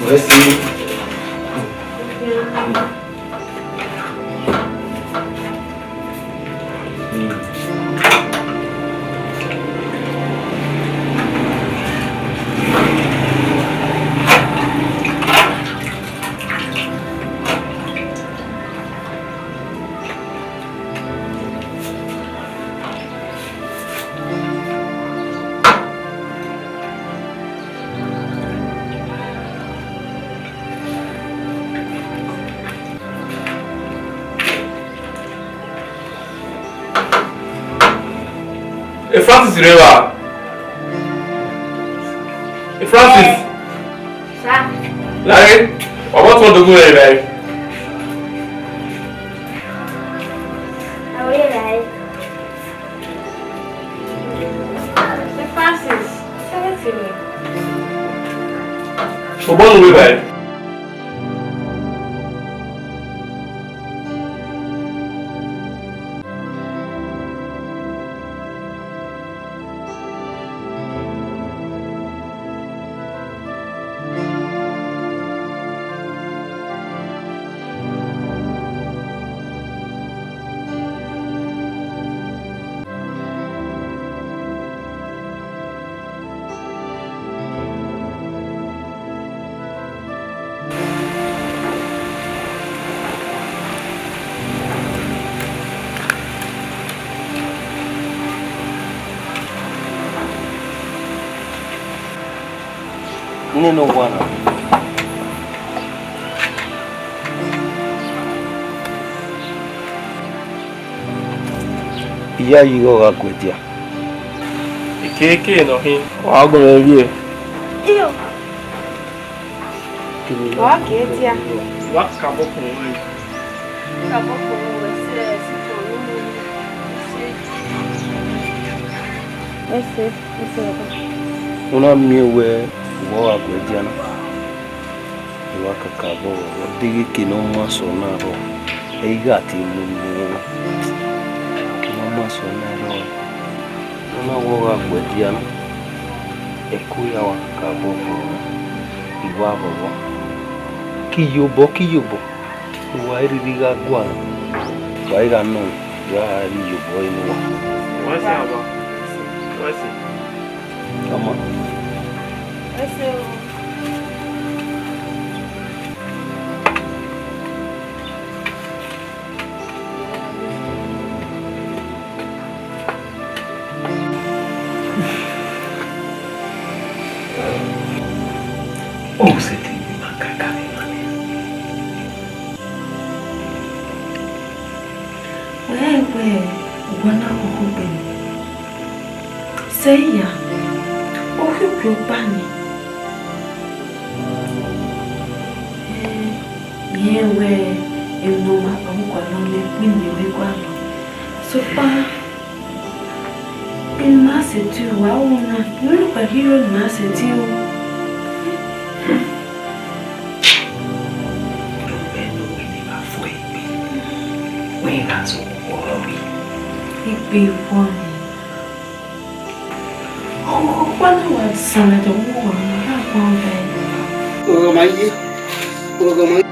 Let's see. Francis rre evba. Francis. Sir. Lahẹ, wa vbe tọn odogwu mwẹ evba. Aro ye lahẹ. Sir Francis, sir, wẹ tie mwẹ. Obọ ne u vbe evba. Nene owa na. Iyayi igho gha guẹ dia. Ekeke nọ khin. Wa gu mwẹ rrie. Iyo. Wa gie dia. Wa kakabọ kpọnmwẹ. Kakabọ kpọnmwẹ, wẹ sẹ, sẹ, ẹse, ẹse, baba. U na miẹn wẹẹ uwa gha guẹ dia na. I wa kakabọ, ọ deghẹ eke ne ọ ma sẹ ọna rrọọ, ẹ i gha te mu miẹn. Eke ne ọ ma sẹ ọna rrọọ, ne ọ na wẹẹ ọ gha guẹ dia na, ẹko ya wa kakabọ vbọ, I wa vbọvbọ. Ke iyobọ, ke iyobọ, ne uwa i rhirhi gha gualọ, wa i gha nọ, ya gha rhie iyobọ ẹre ne uwa. Wẹ sẹ, baba. Wẹ sẹ. Ọmọ. Wẹ sẹ o. Ọ sẹtin ma kakabọ emwa nian. Wẹ rẹn wẹẹ uwa na koko gbe nẹ. Sẹ iya, okhiokio ọkpa nii. Ẹ, I rẹn wẹẹ emwi ne ọ ma kpa vbe gualọ nẹ, wẹ ne I vbe gualọ. Sokpan, emwi ne ima sẹtin ru, wa ru na, emwi ne okpia ghi ru ne ima sẹtin ru. Wẹ ne uwẹ ne I gha fo egbe, wẹ I gha zẹ owa rrọọ rre. Egbe vbọ nẹ? Ọkpa na wa sẹ ladian vbe uwa, ne a gha guan ba ẹre. Ọghọghọ ma ye, ọghọghọ ma ye.